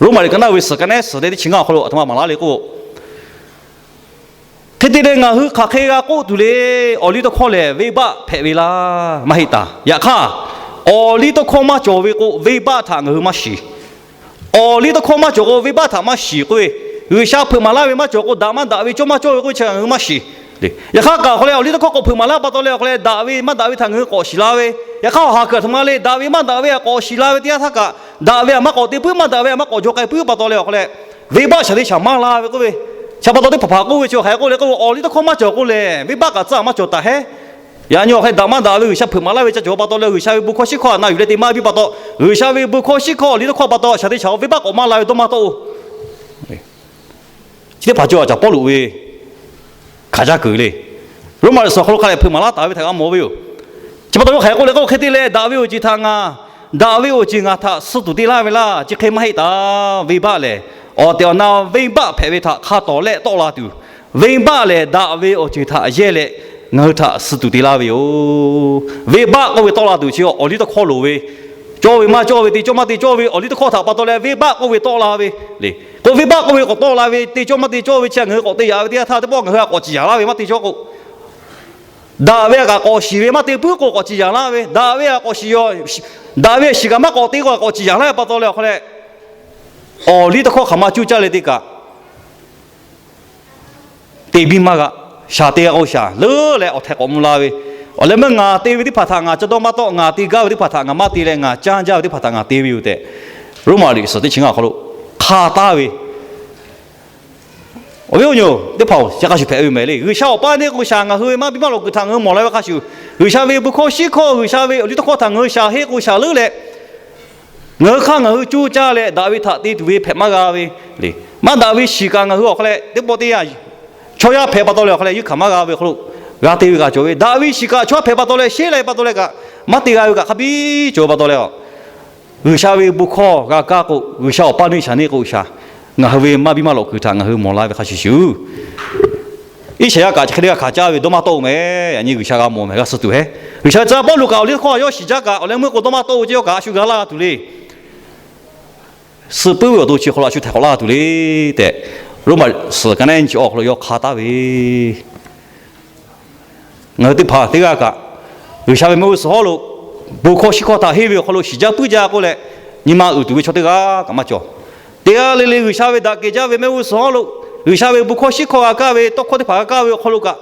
Roˉmaꞈ liꞈ ka naˇ ve suhˍ ka nehˉ suhˍ teˇ chi ngaˇ awˬ hk'aw lo aˬ htoꞈ ma maˍ laˇ le k'o, hk'e te leh ngaˬ hui hk'aˬ hk'e g'a k'oˆ tuˬ le. Awˬliˇtawˇhkawˇ lehˬ venˇbaˆ hpehꞈ ve laˇ maˇ heˆ taˍ. Yaꞈ hk'aˇ, awˬliˇtawˇhkawˇ maˇ cawˬ ve k'o, venˇbaˆ htaꞈ ngaˬ hui maˇ shiˍ. Awˬliˇtawˇhkawˇ maˇ cawˬ k'o, venˇbaˆ htaꞈ maˇ shiˍ k'oˆ ve, G'uiˬsha hpeuꞈ maˍ laˇ ve maˇ cawˬ k'o, daꞈ maˇ daꞈ ve cawˇ maˇ cawˇ ve k'oˆ ve chi ngaˬ hui maˇ shiˍ. Yaꞈ hk'aˇ kaꞈ awˬ hk'aw leh awˬliˇtawˇhkawˇ k'awꞈ hpeuꞈ maˍ laˇ pa taw leh awˬ hk'aw leh daꞈ ve maˇ daꞈ ve htaꞈ ngaˬ hui k'awꞈ shiˍ la ve, yaꞈ hk'aˇ awˬ ha kuiˬ aˬ htoꞈ ma le, daꞈ ve maˇ daꞈ ve htaꞈ k'awꞈ shiˍ la ve teˇ yanˇ htaˇ kaꞈ, daꞈ ve htaꞈ maˇ k'awꞈ te puiˉ, maˇ daꞈ ve htaꞈ maˇ k'awꞈ jaw k'ai puiˉ pa taw leh awˬ hk'aw leh, venˇbaˆ shaˍ te shaˍ maˇ la ve k'oˆ ve, chi pa taw teˇ hpaˍ hpaˍ k'oˆ ve chi hk'aˬ hk'e k'oˆ le k'o, awˬliˇtawˇhkawˇ maˇ cawˬ k'oˆ lehˬ venˇbaˆ kaꞈ tcuhˉ maˇ cawˬ taˍ hehˉ. Yaꞈ nyi awˬ hk'e daꞈ maˇ daꞈ ve G'uiˬsha hpeuꞈ maˍ laˇ ve ca cawˬ pa taw leh G'uiˬsha ve bon hkawˇ shiˉ hkawˇ htaꞈ na yuˬ leh te maˇ biˇ pa taw, G'uiˬsha ve bon hkawˇ shiˉ hkawˇ awˬliˇtawˇhkawˇ pa taw shaˍ te shaˍ venˇbaˆ k'awꞈ maˇ la ve dawˇ maˇ tawˆ-oˬ. Chi teˇ hpaˍ cawˬ a caˍ Pawˇluꞈ ve hkanˍ jaˇ kuiˬ le. Roˉmaꞈ liꞈ suhˍ awˬ hk'aw lo hk'a leh hpeuꞈ maˍ laˇ taˍ ve htaꞈ g'a mawˬ ve yoˬ. Chi pa taw yawˇ hk'aˬ hk'e k'oˆ le k'o, hk'e te leh daꞈ ve awˬ ceuˬ htaꞈ ngaˬ, daꞈ ve awˬ ceuˬ ngaˬ htaꞈ suh tuˬ te laˇ ve laˇ. Chi hk'e maˇ heˆ taˍ. Venˇbaˆ lehˬ awˬ tehˬ awˬ na venˇbaˆ hpehꞈ ve htaꞈ hk'a tawˍ lehˆ tawˆ la tuˬ, venˇbaˆ lehˬ daꞈ ve awˬ ceuˬ htaꞈ yehˇ leh ngaˬ hui htaꞈ suh tuˬ te laˇ ve yoˬ. Venˇbaˆ k'oˆ ve tawˆ la tuˬ chi awˬliˇtawˇhkawˇ loˍ ve, cawˇ ve maˇ cawˇ ve, te cawˇ maˇ te cawˇ ve awˬliˇtawˇhkawˇ htaꞈ pa taw leh venˇbaˆ k'oˆ ve tawˆ la ve le. K'o venˇbaˆ k'oˆ ve k'awꞈ tawˆ la ve, te cawˇ maˇ te cawˇ ve chi ngaˬ hui k'awꞈ te yaꞈ ve teˇ yanˇ htaˇ teˇ pawˆ ngaˬ hui htaꞈ k'awꞈ ciˍ yaˍ laˇ ve maˇ te cawˇ k'o, daꞈ ve htaꞈ kaꞈ k'awꞈ shiˍ ve maˇ te puiˉ k'o k'awꞈ ciˍ yaˍ laˇ ve, daꞈ ve htaꞈ k'awꞈ shiˍ, daꞈ ve shiˍ kaꞈ maˇ k'awꞈ te k'o k'awꞈ ciˍ yaˍ laˇ ve pa taw leh awˬ hk'aw leh, awˬliˇtawˇhkawˇ hk'aˬ ma cuˇ caˇ leh te kaꞈ te biˇ maˇ g'a, shaˍ te g'a k'o shaˍ leuˉ leh awˬ htaiˍ k'awꞈ mvuh la ve, awˬ leh meuˇ ngaˬ te ve teˇ hpaˍ htaꞈ ngaˬ ca dawˇ maˇ tawˆ, ngaˬ te gaˇ ve teˇ hpaˍ htaꞈ ngaˬ maˇ te leh ngaˬ caˇ jaˇ ve teˇ hpaˍ htaꞈ ngaˬ te ve yoˬ tehꞈ, Roˉmaꞈ liꞈ suhˍ teˇ chi ngaˇ awˬ hk'aw lo hk'a taˍ ve, awˬ viˉ awˬ nyi teˇ hpaˍ-oˬ, chi hk'a shuˍ hpehꞈ ve mehˍ le. G'uiˬsha awˬ paˇ neˇ k'o shaˍ ngaˬ hui ve maˇ biˇ maˇ lawꞈ kuiˬ htaꞈ ngaˬ hui mawˬ la ve hk'a shuˍ, G'uiˬsha ve bon hkawˇ shiˉ hkawˇ, G'uiˬsha ve awˬliˇtawˇhkawˇ htaꞈ ngaˬ hui shaˍ heˆ k'o shaˍ leuˉ leh, ngaˬ hui hk'aˇ ngaˬ hui coˇ caˇ leh daꞈ ve htaꞈ te tuˬ ve hpehꞈ maˇ g'a ve le. Maˇ daꞈ ve shiˍ kaꞈ ngaˬ hui awˬ hk'aw leh teˇ pawˆ teˇ yanˇ chaw yaˇ hpehꞈ pa taw leh awˬ hk'aw leh yuˇ hkanˍ maˇ g'a ve awˬ hk'aw lo g'a te ve kaꞈ cawˬ ve, daꞈ ve shiˍ kaꞈ chaw yaˇ hpehꞈ pa taw leh sheˉ la pa taw leh kaꞈ maˇ te g'a ve kaꞈ hk'a biˇ cawˬ pa taw leh, G'uiˬsha ve bon hkawˇ g'a kaˇ k'o, G'uiˬsha awˬ paˇ neˇ shaˍ neˇ k'o shaˍ, ngaˬ hui ve maˇ biˇ maˇ lawꞈ kuiˬ htaꞈ ngaˬ hui mawˬ la ve hk'a shuˍ shuˍ, Iˉsaˍyaˆ kaꞈ chi hk'e te g'a hkanˍ caˇ ve dawˇ maˇ tawˆ-oˬ mehˍ. Yaꞈ nyi G'uiˬsha g'a mawˬ mehˍ, g'a suh tuˬ hehˉ. G'uiˬsha ve tcuh yaˇ Pawˇluꞈ kaꞈ awˬliˇtawˇhkawˇ yawˇ shiˍ jaˇ kaꞈ awˬ leh meuˇ k'o dawˇ maˇ tawˆ-oˬ ce yawˇ kaꞈ a shu g'a laˇ g'a tuˬ le. Suh puiˉ ve awˬ to chi hk'aw lo a shu htaiˍ k'awꞈ laˇ g'a tuˬ le tehꞈ, Roˉmaꞈ suhˍ ka nehˉ nyi chi awˬ hk'aw lo yawˇ hk'a taˍ ve Ngaˬ hui teˇ hpaˍ teˇ g'aˇ kaꞈ, G'uiˬsha ve mehˆ g'uˇ suhˍ hawˉ lo bon hkawˇ shiˉ hkawˇ htaꞈ henˇ ve awˬ hk'aw lo shiˍ jaˇ puiˉ jaˇ k'oˆ leh, nyi ma uiˍ tuˬ ve chaw teˇ g'aˇ kaꞈ maˇ cawˬ. Teˇ g'aˇ le le G'uiˬsha ve daꞈ kehˬ jaˇ ve mehˆ g'uˇ suhˍ hawˉ lo, G'uiˬsha ve bon hkawˇ shiˉ hkawˇ g'a kaˇ ve tawˇ hkawˇ teˇ hpaˍ g'a kaˇ ve awˬ hk'aw lo kaꞈ,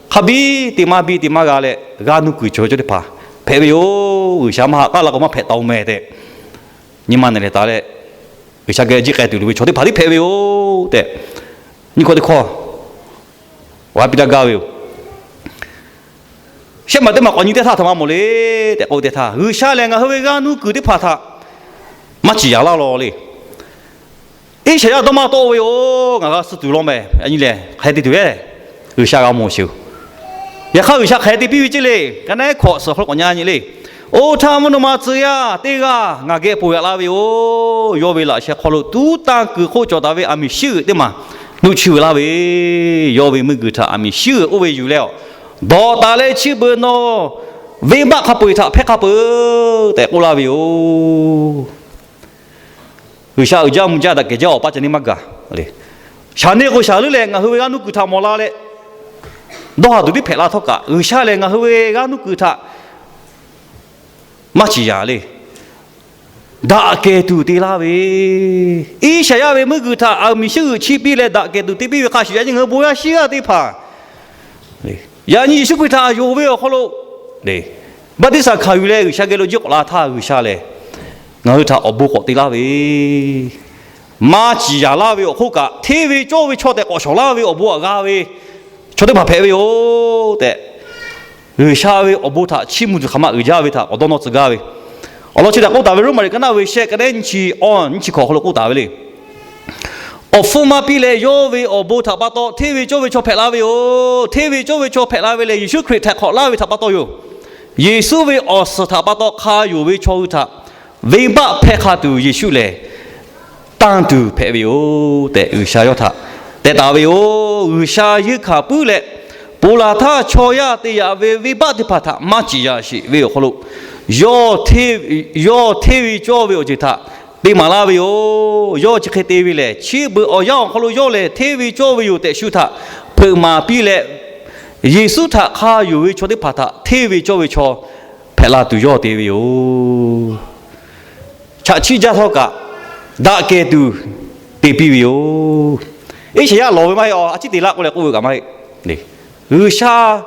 hk'a biˇ te maˇ biˇ te maˇ g'a leh g'aˇ nuˇ kuiˬ cawˬ ve chaw teˇ hpaˍ hpehꞈ ve yoˬ. G'uiˬsha maˇ haꞈ k'aˉ la k'o maˇ hpehꞈ taˍ-oˬ mehˍ tehꞈ, nyi ma nehˬ leh taˍ leh, G'uiˬsha geh jiˆ k'ai tuˬ loˍ ve chaw teˇ hpaˍ tiˉ hpehꞈ ve yoˬ tehꞈ, nyiˇ hkawˇ teˇ hkawˇ awˬ g'aˇ piˇ daˇ gaˇ ve yoˬ. Shehˆ maˬ teˇ maˬ k'awꞈ nyi teˇ htaˇ htaꞈ maˇ mawˬ le tehꞈ k'oˆ ve teˇ htaˇ, G'uiˬsha lehˬ ngaˬ hui ve g'aˇ nuˇ kuiˬ teˇ hpaˍ htaꞈ maˇ ciˍ yaˍ laˇ law le. Iˉsaˍyaˆ dawˇ maˇ tawˆ ve yoˬ. Ngaˬ g'a suh tuˬ law mehˍ. Yaꞈ nyi lehˬ hk'aˬ hk'e te tuˬ ve, G'uiˬsha g'a mawˬ sheˍ-oˬ. Yaꞈ hk'aˇ G'uiˬsha hk'aˬ hk'e te piˇ ve ceˇ le. Ka naˉ hkawꞈ suhˍ awˬ hk'aw lo k'awꞈ nyi nyi le. Oˇ htaˇ mvuhˇ naw ma tcuh yaˇ teˇ g'aˇ ngaˬ geh ponˬ yaꞈ la ve yoˬ. Yawˇ ve laꞈ sheh hk'aw lo tuˉ tanˇ kuiˬ hk'oˆ cawˬ taˍ ve aˬ miˍ shiˉ g'euꞈ teˇ maˬ nuˆ chiˇ ve laˇ ve, yawˇ ve miˬguiˬ htaꞈ aˬ miˍ shiˉ g'euꞈ oˇ ve yuˬ leh, dawꞈ taˍ leh chi beuꞈ nawˬ venˇbaˆ hk'a peu-eˬ htaꞈ hpehˇ hk'a peuˬ tehꞈ k'oˆ laˇ ve yoˬ. G'uiˬsha uiˍ jaˇ mvuh jaˇ daꞈ kehˬ jaˇ awˬ paˇ ca neˇ maˇ gaˬ le. Shaˍ neˇ k'o shaˍ leuˉ leh ngaˬ hui ve g'aˇ nuˇ kuiˬ htaꞈ mawˬ la leh, dawˇ haˍ tuˬ tiˉ hpehꞈ la htawˇ kaꞈ, G'uiˬsha lehˬ ngaˬ hui ve g'aˇ nuˇ kuiˬ htaꞈ maˇ ciˍ yaˍ le. Daꞈ kehˬ tuˬ te laˇ ve, Iˉsaˍyaˆ ve meuˇ g'uiˬ htaꞈ aˬ miˍ shiˉ g'uiˬ chiˇ piˇ leh daꞈ kehˬ tuˬ te piˇ ve hk'a shuˍ, yaꞈ nyi ngaˬ hui bon yaˇ shiˉ g'aˇ teˇ hpaˍ yaꞈ nyi Yeˍsuˆ Hkriꞈ htaꞈ yonˍ ve awˬ hk'aw lo baˆtiˆsaˬ hkanˍ yuˬ leh G'uiˬsha geh lo jiˆ k'awꞈ la htaˇ, G'uiˬsha lehˬ ngaˬ hui htaꞈ awˬ bon k'awꞈ te laˇ ve, maˇ ciˍ yaˍ laˇ ve awˬ hk'oˆ kaꞈ, hteˇ ve cawˇ ve chaw tehꞈ k'awꞈ shawˍ laˇ ve awˬ bon htaꞈ g'a ve chaw teˇ hpaˍ hpehꞈ ve yoˬ tehꞈ, G'uiˬsha ve awˬ bon htaꞈ chiˇ mvuh tuˬ hk'aˬ ma uiˍ jaˇ ve htaꞈ k'awꞈ dawˇ nawˇ tcuh gaˇ ve. Awˬ lawn chi htaꞈ k'oˆ taˍ ve Roˉmaꞈ liꞈ ka naˆ ve shehˆ, ka naˆ nyiˇ chi awˇ nyiˇ chi hkawꞈ awˬ hk'aw lo k'oˆ taˍ ve le. Awˬ hpfuhˇ maˇ piˇ leh yawˇ ve awˬ bon htaꞈ pa taw hteˇ ve cawˇ ve chaw hpehꞈ la ve yoˬ. Hteˇ ve cawˇ ve chaw hpehꞈ la ve lehˬ, Yeˍsuˆ Hkriꞈ htaiˍ hk'awꞈ laˇ ve htaꞈ pa taw yoˬ. Yeˍsuˆ ve awˬ suhˍ htaꞈ pa taw hk'a yonˍ ve chaw hui htaꞈ venˇbaˆ hpehˇ hk'a tuˬ Yeˍsuˆ lehˬ tanˇ tuˬ hpehꞈ ve yoˬ tehꞈ, G'uiˬsha yawˇ htaꞈ tehꞈ taˍ ve yoˬ. G'uiˬsha yeunˇ hkanˍ puiˉ leh, ponˬ laˬ htaˇ chaw yaˇ te yaꞈ ve venˇbaˆ teˇ hpaˍ htaꞈ maˇ ciˍ yaˍ sheˍ ve awˬ hk'aw lo, yawˇ hteˇ ve cawˇ ve awˬ ceuˬ htaꞈ te maˍ laˇ ve yoˬ. Yawˇ chi hk'e te ve lehˬ, chi beuꞈ awˬ yanˇ awˬ hk'aw lo yawˇ lehˬ hteˇ ve cawˇ ve yoˬ tehꞈ shu htaꞈ hpeuꞈ maˍ piˇ leh, Yeˍsuˆ htaꞈ hk'a yonˍ ve chaw teˇ hpaˍ htaꞈ hteˇ ve cawˇ ve chaw hpehꞈ la tuˬ yawˇ te ve yoˬ. Chaꞈ chiˆ jaˇ htawˇ kaꞈ, daꞈ kehˬ tuˬ te piˇ ve yoˬ. Iˉsaˍyaˆ lawˬ ve maˇ heˆ, a ciˉ te laˇ k'oˆ leh k'oˆ ve kaꞈ maˇ heˆ. G'uiˬsha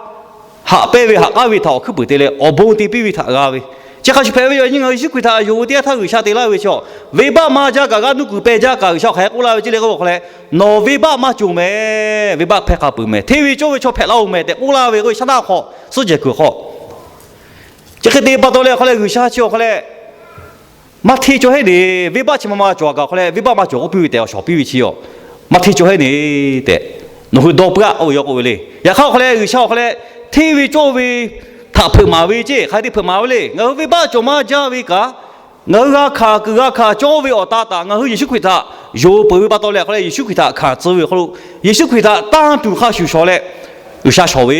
haꞈ pehnˇ ve haꞈ k'aˉ ve htaꞈ awˬ hkuiˉ puiˍ te leh awˬ bon te piˇ ve htaꞈ g'a ve. Chi hk'a shuˍ hpehꞈ ve yoˬ. Yaꞈ nyi ngaˬ hui Yeˍsuˆ Hkriꞈ htaꞈ yonˍ ve teˇ yanˇ htaˇ G'uiˬsha te laˇ ve chi, venˇbaˆ maˇ jaˇ kaꞈ g'aˇ nuˇ kuiˬ peh jaˇ kaꞈ G'uiˬsha hk'aˬ hk'e k'oˆ laˇ ve ceˇ le k'o, hk'aw leh, nawˬ venˇbaˆ maˇ cawˬ mehˍ, venˇbaˆ hpehˇ hk'a peuˬ mehˍ, hteˇ ve cawˇ ve chaw hpehꞈ la-oˬ mehˍ tehꞈ k'oˆ laˇ ve k'oˆ ve shaˉ naˆ hk'aw, suhˉ jehˬ kuiˬ hk'aw. Chi hk'e te pa taw leh hk'aw leh G'uiˬsha chi awˬ hk'aw leh maˇ hteˇ cawˇ heˆ le. Venˇbaˆ chi ma ma cawˬ kaꞈ hk'aw leh venˇbaˆ maˇ cawˬ k'oˆ piˇ ve tehꞈ awˬ shawˍ piˇ ve chi yoˬ. Maˇ hteˇ cawˇ heˆ ne tehꞈ, nawˬ hui dawˇ puiˉ aˆ k'oˆ ve yoˬ k'oˆ ve le. Yaꞈ hk'aˇ awˬ hk'aw leh G'uiˬsha awˬ hk'aw leh hteˇ ve cawˇ ve htaꞈ hpeuꞈ maˍ ve ceˇ, hk'aˬ hk'e te hpeuꞈ maˍ ve le. Ngaˬ hui venˇbaˆ cawˬ maˇ jaˇ ve kaꞈ, ngaˬ hui g'a hkanˍ kuiˬ g'a hkanˍ cawˇ ve awˬ ta htaꞈ ngaˬ hui Yeˍsuˆ Hkriꞈ htaꞈ yonˍ peuˬ ve pa taw leh hk'aw leh Yeˍsuˆ Hkriꞈ htaꞈ hkanˍ tcuh ve awˬ hk'aw lo, Yeˍsuˆ Hkriꞈ htaꞈ tanˇ tuˬ hk'a shuˍ shawˍ leh, G'uiˬsha shawˍ ve,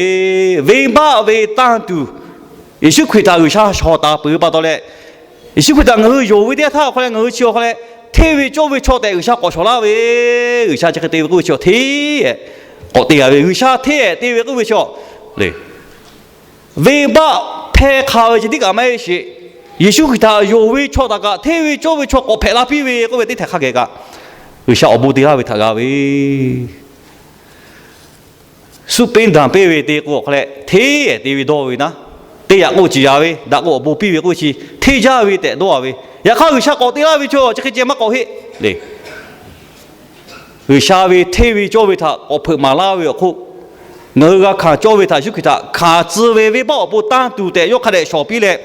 venˇbaˆ ve tanˇ tuˬ Yeˍsuˆ Hkriꞈ htaꞈ G'uiˬsha shawˍ taˍ peuˬ ve pa taw leh, Yeˍsuˆ Hkriꞈ htaꞈ ngaˬ hui yonˍ ve teˇ yanˇ htaˇ awˬ hk'aw leh ngaˬ hui chi awˬ hk'aw leh hteˇ ve cawˇ ve chaw tehꞈ G'uiˬsha k'awꞈ shawˍ laˇ ve, G'uiˬsha chi hk'e te ve k'oˆ ve chi hteˇ k'awꞈ te g'a ve, G'uiˬsha hteˇ te ve k'oˆ ve chi le. Venˇbaˆ hpehˇ hk'a ve ceh tiˉ kaꞈ maˇ heˆ sheˍ. Yeˍsuˆ Hkriꞈ htaꞈ yonˍ ve chaw htaꞈ kaꞈ hteˇ ve cawˇ ve chaw k'awꞈ hpehꞈ la piˇ ve k'oˆ ve teˇ htehꞈ hk'a geh kaꞈ, G'uiˬsha awˬ bon te laˇ ve htaꞈ g'a ve, suˆ pehnˇ daꞈ pehnˇ ve te k'o awˬ hk'aw leh hteˇ te ve dawˇ ve naˉ, te yaꞈ k'o ciˍ yaˍ ve daꞈ k'o awˬ bon piˇ ve k'oˆ ve chi hteˇ jaˇ ve tehꞈ dawˇ a ve. Yaꞈ hk'aˇ G'uiˬsha k'awꞈ te laˇ ve chaw chi hk'e ceh maˇ k'awꞈ heˆ le. G'uiˬsha ve hteˇ ve cawˇ ve htaꞈ k'awꞈ hpeuꞈ maˍ laˇ ve awˬ hk'oˆ, ngaˬ hui g'a hkanˍ cawˇ ve htaꞈ Yeˍsuˆ Hkriꞈ htaꞈ hkanˍ tcuh ve venˇbaˆ awˬ pon tanˇ tuˬ tehꞈ yawˇ hk'a dehꞈ shawˍ piˇ leh,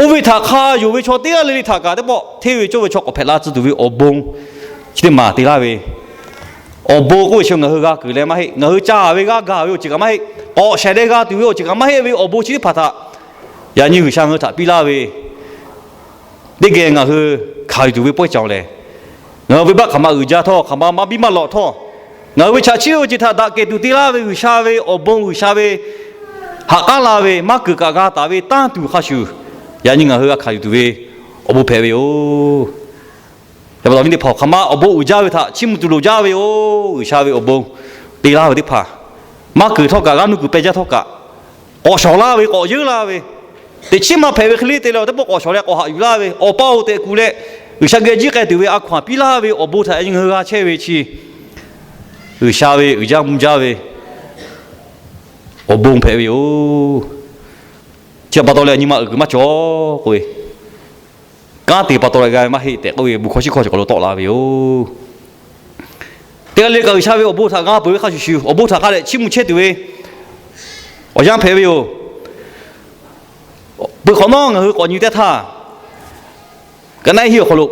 oˇ ve htaꞈ hk'a yonˍ ve chaw teˇ g'aˇ le le htaꞈ kaꞈ teˇ pawˆ hteˇ ve cawˇ ve chaw k'awꞈ hpehꞈ la tcuh tuˬ ve awˬ bon chi teˇ maˬ te laˇ ve. Awˬ bon k'oˆ ve chi ngaˬ hui g'a kuiˬ leh maˇ heˆ, ngaˬ hui caˇ ve g'a gaˬ ve awˬ ceuˬ kaꞈ maˇ heˆ, k'awꞈ shaiˍ leh g'a tuˬ ve awˬ ceuˬ kaꞈ maˇ heˆ ve awˬ bon chi teˇ hpaˍ htaꞈ yaꞈ nyi G'uiˬsha ngaˬ hui htaꞈ piˇ laˇ ve teˇ geh ngaˬ hui hkanˍ yuˬ tuˬ ve pawehˇ caˬ lehˬ, ngaˬ hui venˇbaˆ hk'aˬ ma uiˍ jaˇ htawˇ, hk'aˬ ma maˇ biˇ maˇ lawꞈ htawˇ, ngaˬ hui ve chaꞈ chiˆ ve awˬ ceuˬ htaꞈ daꞈ kehˬ tuˬ te laˇ ve G'uiˬsha ve awˬ bon, G'uiˬsha ve haꞈ k'aˉ la ve maˇ kuiˬ kaꞈ g'a taˍ ve tanˇ tuˬ hk'a shuˍ, yaꞈ nyi ngaˬ hui g'a hkanˍ yuˬ tuˬ ve awˬ bon hpehꞈ ve yoˬ. Yaꞈ pa taw viˉ teˇ hpaˍ, hk'aˬ ma awˬ bon uiˍ jaˇ ve htaꞈ chiˇ mvuh tuˬ loˍ jaˇ ve yoˬ. G'uiˬsha ve awˬ bon te laˇ ve teˇ hpaˍ, maˇ kuiˬ htawˇ kaꞈ g'aˇ nuˇ kuiˬ peh jaˇ htawˇ kaꞈ, k'awꞈ shawˍ laˇ ve, k'awꞈ yeunˇ laˇ ve, teꞈ chiˉ maˇ hpehꞈ ve hk'e le te leh awˬ teˇ pawˆ k'awꞈ shawˍ leh k'awꞈ haꞈ yuˬ laˇ ve, awˬ pa-oˬ tehꞈ kuˬ leh G'uiˬsha geh jiˆ k'ai tuˬ ve a hkaw-anˬ piˇ laˇ ve awˬ bon htaꞈ yaꞈ nyi ngaˬ hui g'a chehˇ ve chi, G'uiˬsha ve uiˍ jaˇ mvuh jaˇ ve awˬ bon hpehꞈ ve yoˬ. Chi pa taw leh nyi ma uiˍ kuiˬ maˇ cawˬ k'oˆ ve, kanˉ te pa taw leh g'a ve maˇ heˆ tehꞈ k'oˆ ve, bon hkawˇ shiˉ hkawˇ chi k'awꞈ lo tawˆ la ve yoˬ. Teˇ g'aˇ le kaꞈ G'uiˬsha ve awˬ bon htaꞈ g'a peuˬ ve hk'a shuˍ shuˍ, awˬ bon htaꞈ hk'a dehꞈ chiˇ mvuh chehˇ tuˬ ve awˬ yanˇ hpehꞈ ve yoˬ. Peuˬ hk'awꞈ nawˉ ngaˬ hui k'awꞈ nyi teˇ htaˇ, ka naˆ hiˆ awˬ hk'aw lo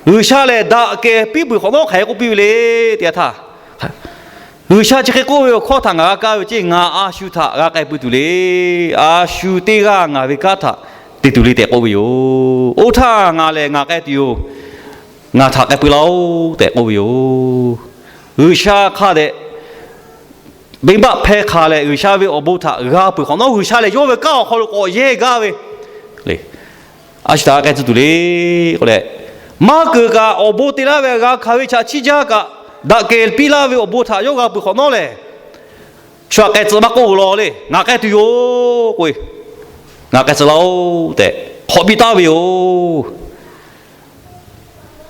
G'uiˬsha lehˬ daꞈ kehˬ piˇ peuˬ hk'awꞈ nawˉ hk'aˬ hk'e k'oˆ piˇ ve le teˇ yanˇ htaˇ, G'uiˬsha chi hk'e k'oˆ ve awˬ hkawˇ htaꞈ ngaˬ g'a kaˇ ve ceˇ, ngaˬ a shu htaꞈ g'a k'ai pui tuˬ le. A shu teˇ g'aˇ ngaˬ ve kanˉ htaꞈ te tuˬ le tehꞈ k'oˆ ve yoˬ. Oˇ htaˇ ngaˬ lehˬ ngaˬ k'ai tuˬ yoˬ. Ngaˬ htaꞈ k'ai pui laˇ-oˆ tehꞈ k'oˆ ve yoˬ. G'uiˬsha hk'a dehꞈ venˇbaˆ hpehˇ hk'a leh G'uiˬsha ve awˬ bon htaꞈ g'a peuˬ hk'awꞈ nawˉ, G'uiˬsha lehˬ yawˇ ve kanˉ awˬ hk'aw lo k'awꞈ yehˇ gaˇ ve le. A shu htaꞈ g'a k'ai tcuh tuˬ le k'oˆ leh, maˇ keunˍ kaꞈ awˬ bon te laˇ ve g'a hkanˍ ve chaꞈ chiˇ jaˇ kaꞈ, daꞈ kehˬ piˇ laˇ ve awˬ bon htaꞈ yawˇ g'a peuˬ hk'awꞈ nawˉ lehˬ, shu htaꞈ k'ai tcuh maˇ k'oˆ ve law le. Ngaˬ k'ai tuˬ yoˬ k'oˆ ve, ngaˬ k'ai tcuh laˇ-oˆ tehꞈ hk'awꞈ piˇ taˍ ve yoˬ.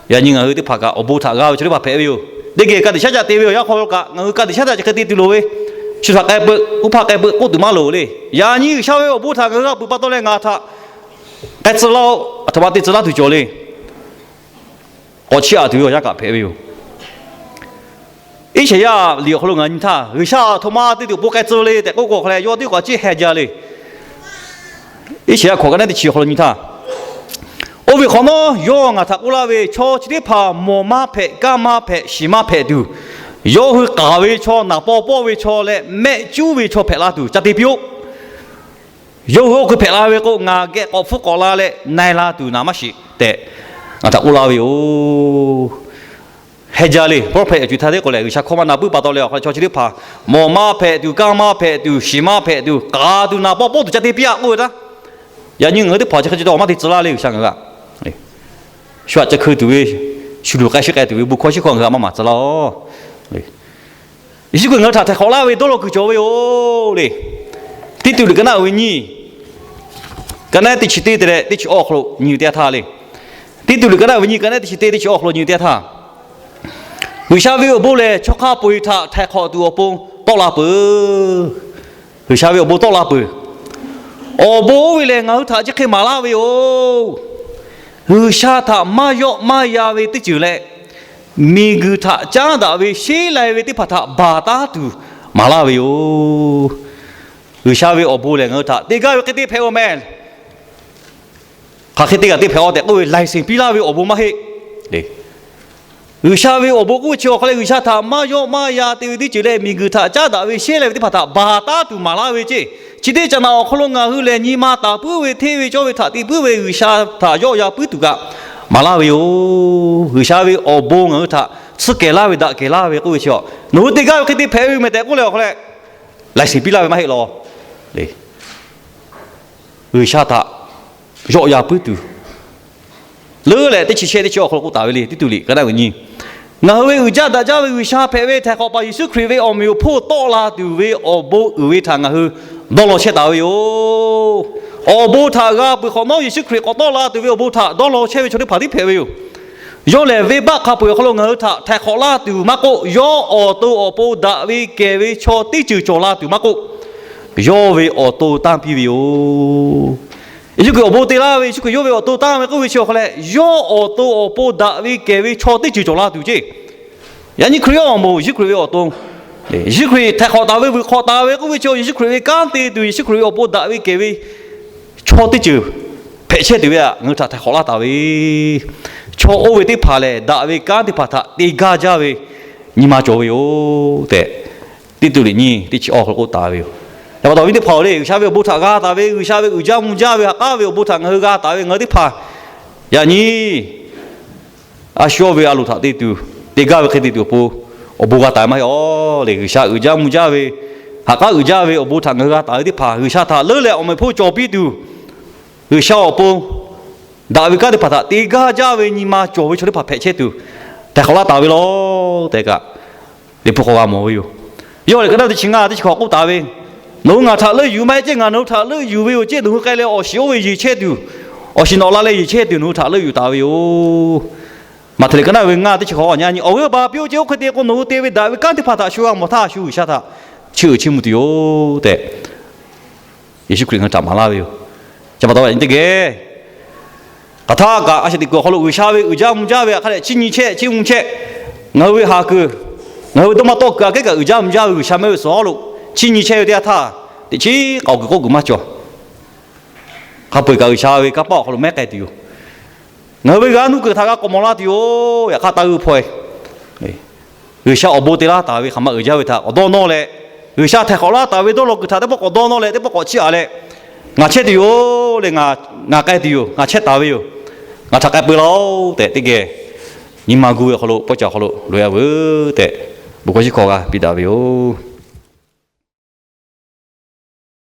Yaꞈ nyi ngaˬ hui teˇ hpaˍ kaꞈ awˬ bon htaꞈ g'a ve chaw teˇ hpaˍ hpehꞈ ve yoˬ. Teˇ geh ka tiꞈ shaˉ caꞈ te ve awˬ yanˇ hk'aw lo kaꞈ ngaˬ hui ka tiꞈ shaˉ caꞈ chi hk'e te tuˬ loˍ ve, shu htaꞈ k'ai peuˬ, oˇ hpaˇ k'ai peuˬ k'oˆ tuˬ maˇ loˍ le. Yaꞈ nyi G'uiˬsha ve awˬ bon htaꞈ ngaˬ hui g'a peuˬ pa taw leh ngaˬ htaꞈ k'ai tcuh laˇ-oˆ, aˬ htoꞈ ma te tcuh laˇ tuˬ cawˬ le. K'awꞈ chiˇ aꞈ tuˬ ve awˬ yanˇ kaꞈ hpehꞈ ve yoˬ. Iˉsaˍyaˆ liꞈ awˬ hk'aw lo ngaˬ nyi htaˇ, G'uiˬsha aˬ htoꞈ ma te tuˬ awˬ pon k'ai tcuh le tehꞈ k'oˆ k'o hk'a leh, yawˇ teˇ hk'awꞈ chiˇ heh jaˇ le. Iˉsaˍyaˆ hkawꞈ ka naˉ teˇ chi awˬ hk'aw lo nyi htaˇ, oˇ ve hk'awꞈ nawˉ yawˇ ngaˬ htaꞈ k'oˆ laˇ ve, chaw chi teˇ hpaˍ mawˬ maˇ hpehꞈ, kanˇ maˇ hpehꞈ, shiˍ maˇ hpehꞈ tuˬ, yawˇ hui k'aˍ ve chaw, naˍ paw pawˆ ve chaw leh mehˆ cuˉ ve chaw hpehꞈ la tuˬ ca te piˇ-oˆ. Yawˇ hui oˇ hk'e hpehꞈ la ve k'o, ngaˬ geh k'awꞈ hpfuhˇ k'awꞈ la leh na-e la tuˬ naˍ maˇ shiˍ tehꞈ ngaˬ htaꞈ k'oˆ laˇ ve yoˬ. Heh jaˇ le, prophet awˬ ceuˬ htaˇ teˇ k'o lehˬ, G'uiˬsha hkawˇ maˇ na puiˉ pa taw leh awˬ hk'a leh chaw chi teˇ hpaˍ mawˬ maˇ hpehꞈ tuˬ, kanˇ maˇ hpehꞈ tuˬ, shiˍ maˇ hpehꞈ tuˬ, k'aˍ tuˬ, naˍ paw pawˆ tuˬ ca te piˇ-aꞈ k'oˆ ve htaˇ, yaꞈ nyi ngaˬ hui teˇ hpaˍ chi hk'e ceh ceh awˬ maˇ te tcuh laˇ le G'uiˬsha ngaˬ hui htaꞈ. Shu aꞈ ca hkeu tuˬ ve, shu luˬ k'ai shiˉ k'ai tuˬ ve bon hkawˇ shiˉ hkawˇ ngaˬ hui htaꞈ maˇ maˍ tcuh laˇ-oˆ. Yeˍsuˆ Hkriꞈ ngaˬ hui htaꞈ htaiˍ hk'awꞈ laˇ ve dawˇ law kuiˬ cawˬ ve yoˬ le. Tiˇtuꞈ liꞈ ka naˉ uiˍ ve nyiˇ, ka naˉ teˇ chi teˇ te leh teˇ chi awˇ awˬ hk'aw lo nyi teˇ yanˇ htaˇ le. Tiˇtuꞈ liꞈ ka naˉ uiˍ ve nyiˇ, ka naˉ teˇ chi teˇ, teˇ chi awˇ awˬ hk'aw lo nyi teˇ yanˇ htaˇ, G'uiˬsha ve awˬ bon lehˬ, chaw hk'a peu-eˬ htaꞈ htaiˍ hk'awꞈ tuˬ awˬ pon tawˆ la peuˬ. G'uiˬsha ve awˬ bon tawˆ la peuˬ. Awˬ bon oˇ ve lehˬ, ngaˬ hui htaꞈ chi hk'e maˍ laˇ ve yoˬ. G'uiˬsha htaꞈ maˇ yawˆ maˇ yan ve teˇ ceuˬ leh, miˬguiˬ htaꞈ caˉ daꞈ ve sheˉ lai ve teˇ hpaˍ htaꞈ baˬ taˉ tuˬ maˍ laˇ ve yoˬ. G'uiˬsha ve awˬ bon lehˬ, ngaˬ hui htaꞈ te gaˇ ve hk'e te hpehꞈ-oˬ meh. Hk'aˬ hk'e te kaꞈ te hpehꞈ-oˬ tehꞈ k'oˆ ve license piˇ laˇ ve awˬ bon maˇ heˆ. G'uiˬsha ve awˬ bon k'oˆ ve chi awˬ hk'aw leh, G'uiˬsha htaꞈ maˇ yawˆ maˇ yan te ve teˇ ceuˬ leh, miˬguiˬ htaꞈ caˉ daꞈ ve sheˉ lai ve teˇ hpaˍ htaꞈ baˬ taˉ tuˬ maˍ laˇ ve ceˇ. Chi teˇ caꞈ naꞈ awˬ hk'aw lo ngaˬ hui lehˬ, nyi ma taˍ puiˉ ve, hteˇ ve cawˇ ve htaꞈ te puiˉ ve, G'uiˬsha htaꞈ yawˆ yan puiˉ tuˬ kaꞈ maˍ laˇ ve yoˬ. G'uiˬsha ve awˬ bon ngaˬ hui htaꞈ tsuhˇ kehˬ laˇ ve, daꞈ kehˬ laˇ ve k'oˆ ve chi, nawˬ hui te gaˇ ve hk'e te hpehꞈ ve meh tehꞈ k'oˆ leh awˬ hk'aw leh, license piˇ laˇ ve maˇ heˆ law. G'uiˬsha htaꞈ yawˆ yan puiˉ tuˬ leuˉ leh teˇ chi shehˆ teˇ chi awˬ hk'aw lo k'oˆ taˍ ve le, Tiˇtuꞈ liꞈ ka naˉ uiˍ nyi. Ngaˬ hui ve uiˍ jaˇ daꞈ jaˇ ve G'uiˬsha hpehꞈ ve htaiˍ hk'awꞈ paˍ Yeˍsuˆ Hkriꞈ ve awˬ meꞈ awˬ hponˇ tawˆ la tuˬ ve awˬ bon uiˍ ve htaꞈ ngaˬ hui dawˇ law chehˇ taˍ ve yoˬ. Awˬ bon htaꞈ g'a peuˬ hk'awꞈ nawˉ, Yeˍsuˆ Hkriꞈ k'awꞈ tawˆ la tuˬ ve awˬ bon htaꞈ dawˇ law chehˇ ve chaw teˇ hpaˍ tiˉ hpehꞈ ve yoˬ. Yawˇ lehˬ, venˇbaˆ hk'a peu-eˬ awˬ hk'aw lo ngaˬ hui htaꞈ htaiˍ hk'awꞈ laˇ tuˬ maˇ k'oˆ, yawˇ awˬ to awˬ pon daꞈ ve kehˬ ve chaw teˇ ceuˬ cawˬ la tuˬ maˇ k'oˆ, yawˇ ve awˬ to tanˇ piˇ ve yoˬ. Yeˍsuˆ Hkriꞈ awˬ bon te laˇ ve, Yeˍsuˆ Hkriꞈ yawˇ ve awˬ to tanˇ ve k'oˆ ve chi awˬ hk'aw leh, yawˇ awˬ to awˬ pon daꞈ ve kehˬ ve chaw teˇ ceuˬ cawˬ la tuˬ ceˇ. Yaꞈ nyi Hkriꞈ yaˇ awˬ moˍ Yeˍsuˆ Hkriꞈ ve awˬ to, Yeˍsuˆ Hkriꞈ htaiˍ hk'awꞈ taˍ ve, vuiˬ hk'awꞈ taˍ ve k'oˆ ve chi, Yeˍsuˆ Hkriꞈ ve kanˉ te tuˬ, Yeˍsuˆ Hkriꞈ ve awˬ pon daꞈ ve kehˬ ve chaw teˇ ceuˬ hpehꞈ chehˇ tuˬ ve htaꞈ ngaˬ hui htaꞈ htaiˍ hk'awꞈ laˇ taˍ ve, chaw oˇ ve teˇ hpaˍ lehˬ, daꞈ ve kanˉ teˇ hpaˍ htaꞈ te gaˇ jaˇ ve nyi ma cawˬ ve yoˬ tehꞈ, Tiˇtuꞈ liꞈ nyiˇ teˇ chi awˇ hk'aw lo k'oˆ taˍ ve yoˬ. Yaꞈ pa taw awˬ viˉ teˇ hpaˍ-oˬ le, G'uiˬsha ve awˬ bon htaꞈ g'a taˍ ve, G'uiˬsha ve uiˍ jaˇ mvuh jaˇ ve, ha k'aˉ ve awˬ bon htaꞈ ngaˬ hui g'a taˍ ve ngaˬ hui teˇ hpaˍ, yaꞈ nyi a shu yawˇ ve a loˍ htaꞈ te tuˬ, te gaˇ ve hk'e te tuˬ awˬ pon awˬ bon g'a taˍ ve maˇ heˆ-aˬ le. G'uiˬsha uiˍ jaˇ mvuh jaˇ ve, ha k'aˉ uiˍ jaˇ ve awˬ bon htaꞈ ngaˬ hui g'a taˍ ve teˇ hpaˍ, G'uiˬsha htaꞈ leuˉ leh awˬ meꞈ awˬ hponˇ cawˬ piˇ tuˬ, G'uiˬsha awˬ pon daꞈ ve kanˉ teˇ hpaˍ htaꞈ te gaˇ jaˇ ve nyi ma cawˬ ve chaw teˇ hpaˍ hpehꞈ chehˇ tuˬ, htaiˍ hk'awꞈ laˇ taˍ ve law tehꞈ kaꞈ, Liꞈ hpu hk'aw g'a mawˬ ve yoˬ. Yawˇ lehˬ, ka naˉ teˇ chi ngaˇ teˇ chi hkawꞈ k'oˆ taˍ ve, nawˬ hui ngaˬ htaꞈ leuˆ yuˬ maˇ heˆ ceˇ, ngaˬ nawˬ hui htaꞈ leuˆ yuˬ ve yoˬ ceˇ. Nawˬ hui k'ai leh awˬ shiˍ oˇ ve yeˬ chehˇ tuˬ, awˬ shiˍ nawꞈ la leh yeˬ chehˇ tuˬ nawˬ hui htaꞈ leuˆ yuˬ taˍ ve yoˬ. Maꞈhtehˍ liꞈ ka naˉ ve ngaˇ teˇ chi hkawꞈ a nyi, awˬ g'euˆ ba piˇ-oˆ ceˇ. Oˇ hk'e te k'o, nawˬ hui te ve daꞈ ve kanˉ teˇ hpaˍ htaꞈ shu g'a mawˬ htaˇ, shu G'uiˬsha htaꞈ chiˇ uiˍ chiˇ mvuh tuˬ yoˬ tehꞈ, Yeˍsuˆ Hkriꞈ ngaˬ hui htaꞈ maˍ laˇ ve yoˬ. Chi pa taw, yaꞈ nyi teˇ geh hk'aˬ htaˇ kaꞈ a shaꞈ teꞈ kuiˬ awˬ hk'aw lo G'uiˬsha ve uiˍ jaˇ mvuh jaˇ ve htaꞈ hk'a dehꞈ chiˇ nyi chehˇ chiˇ mvuh chehˇ, ngaˬ hui ve haˍ kuiˬ, ngaˬ hui ve dawˇ maˇ tawˆ kuiˬ aꞈ kehˉ kaꞈ uiˍ jaˇ mvuh jaˇ ve G'uiˬsha mehˆ ve suhˍ hawˉ lo chiˇ nyi chehˇ ve teˇ yanˇ htaˇ, teꞈ chiˉ k'aoˍ kuiˬ k'oˆ kuiˬ maˇ cawˬ. Hk'a peu-eˬ kaꞈ G'uiˬsha ve kanˇ paˆ awˬ hk'aw lo mehˉ k'ai tuˬ yoˬ. Ngaˬ hui ve g'a nuˇ kuiˬ htaꞈ g'a k'awꞈ mawˬ la tuˬ yoˬ. Yaꞈ hk'aˇ taˇ g'uiˇ hpaweh G'uiˬsha awˬ bon te laˇ taˍ ve hk'aˬ ma uiˍ jaˇ ve htaꞈ k'awꞈ dawˇ nawˇ leh, G'uiˬsha htaiˍ hk'awꞈ laˇ taˍ ve dawˇ law kuiˬ htaꞈ teˇ pawˆ k'awꞈ dawˇ nawˇ leh, teˇ pawˆ k'awꞈ chiˇ aꞈ leh, ngaˬ chehˇ tuˬ yoˬ le, ngaˬ k'ai tuˬ yoˬ, ngaˬ chehˇ taˍ ve yoˬ, ngaˬ htaꞈ k'ai peu laˇ-oˆ tehꞈ teˇ geh nyi ma gu ve awˬ hk'aw lo, pawˆ ca awˬ hk'aw lo loꞈ-e a veuˬ tehꞈ, bon hkawˇ shiˉ hkawˇ g'a piˇ daꞈ ve yoˬ.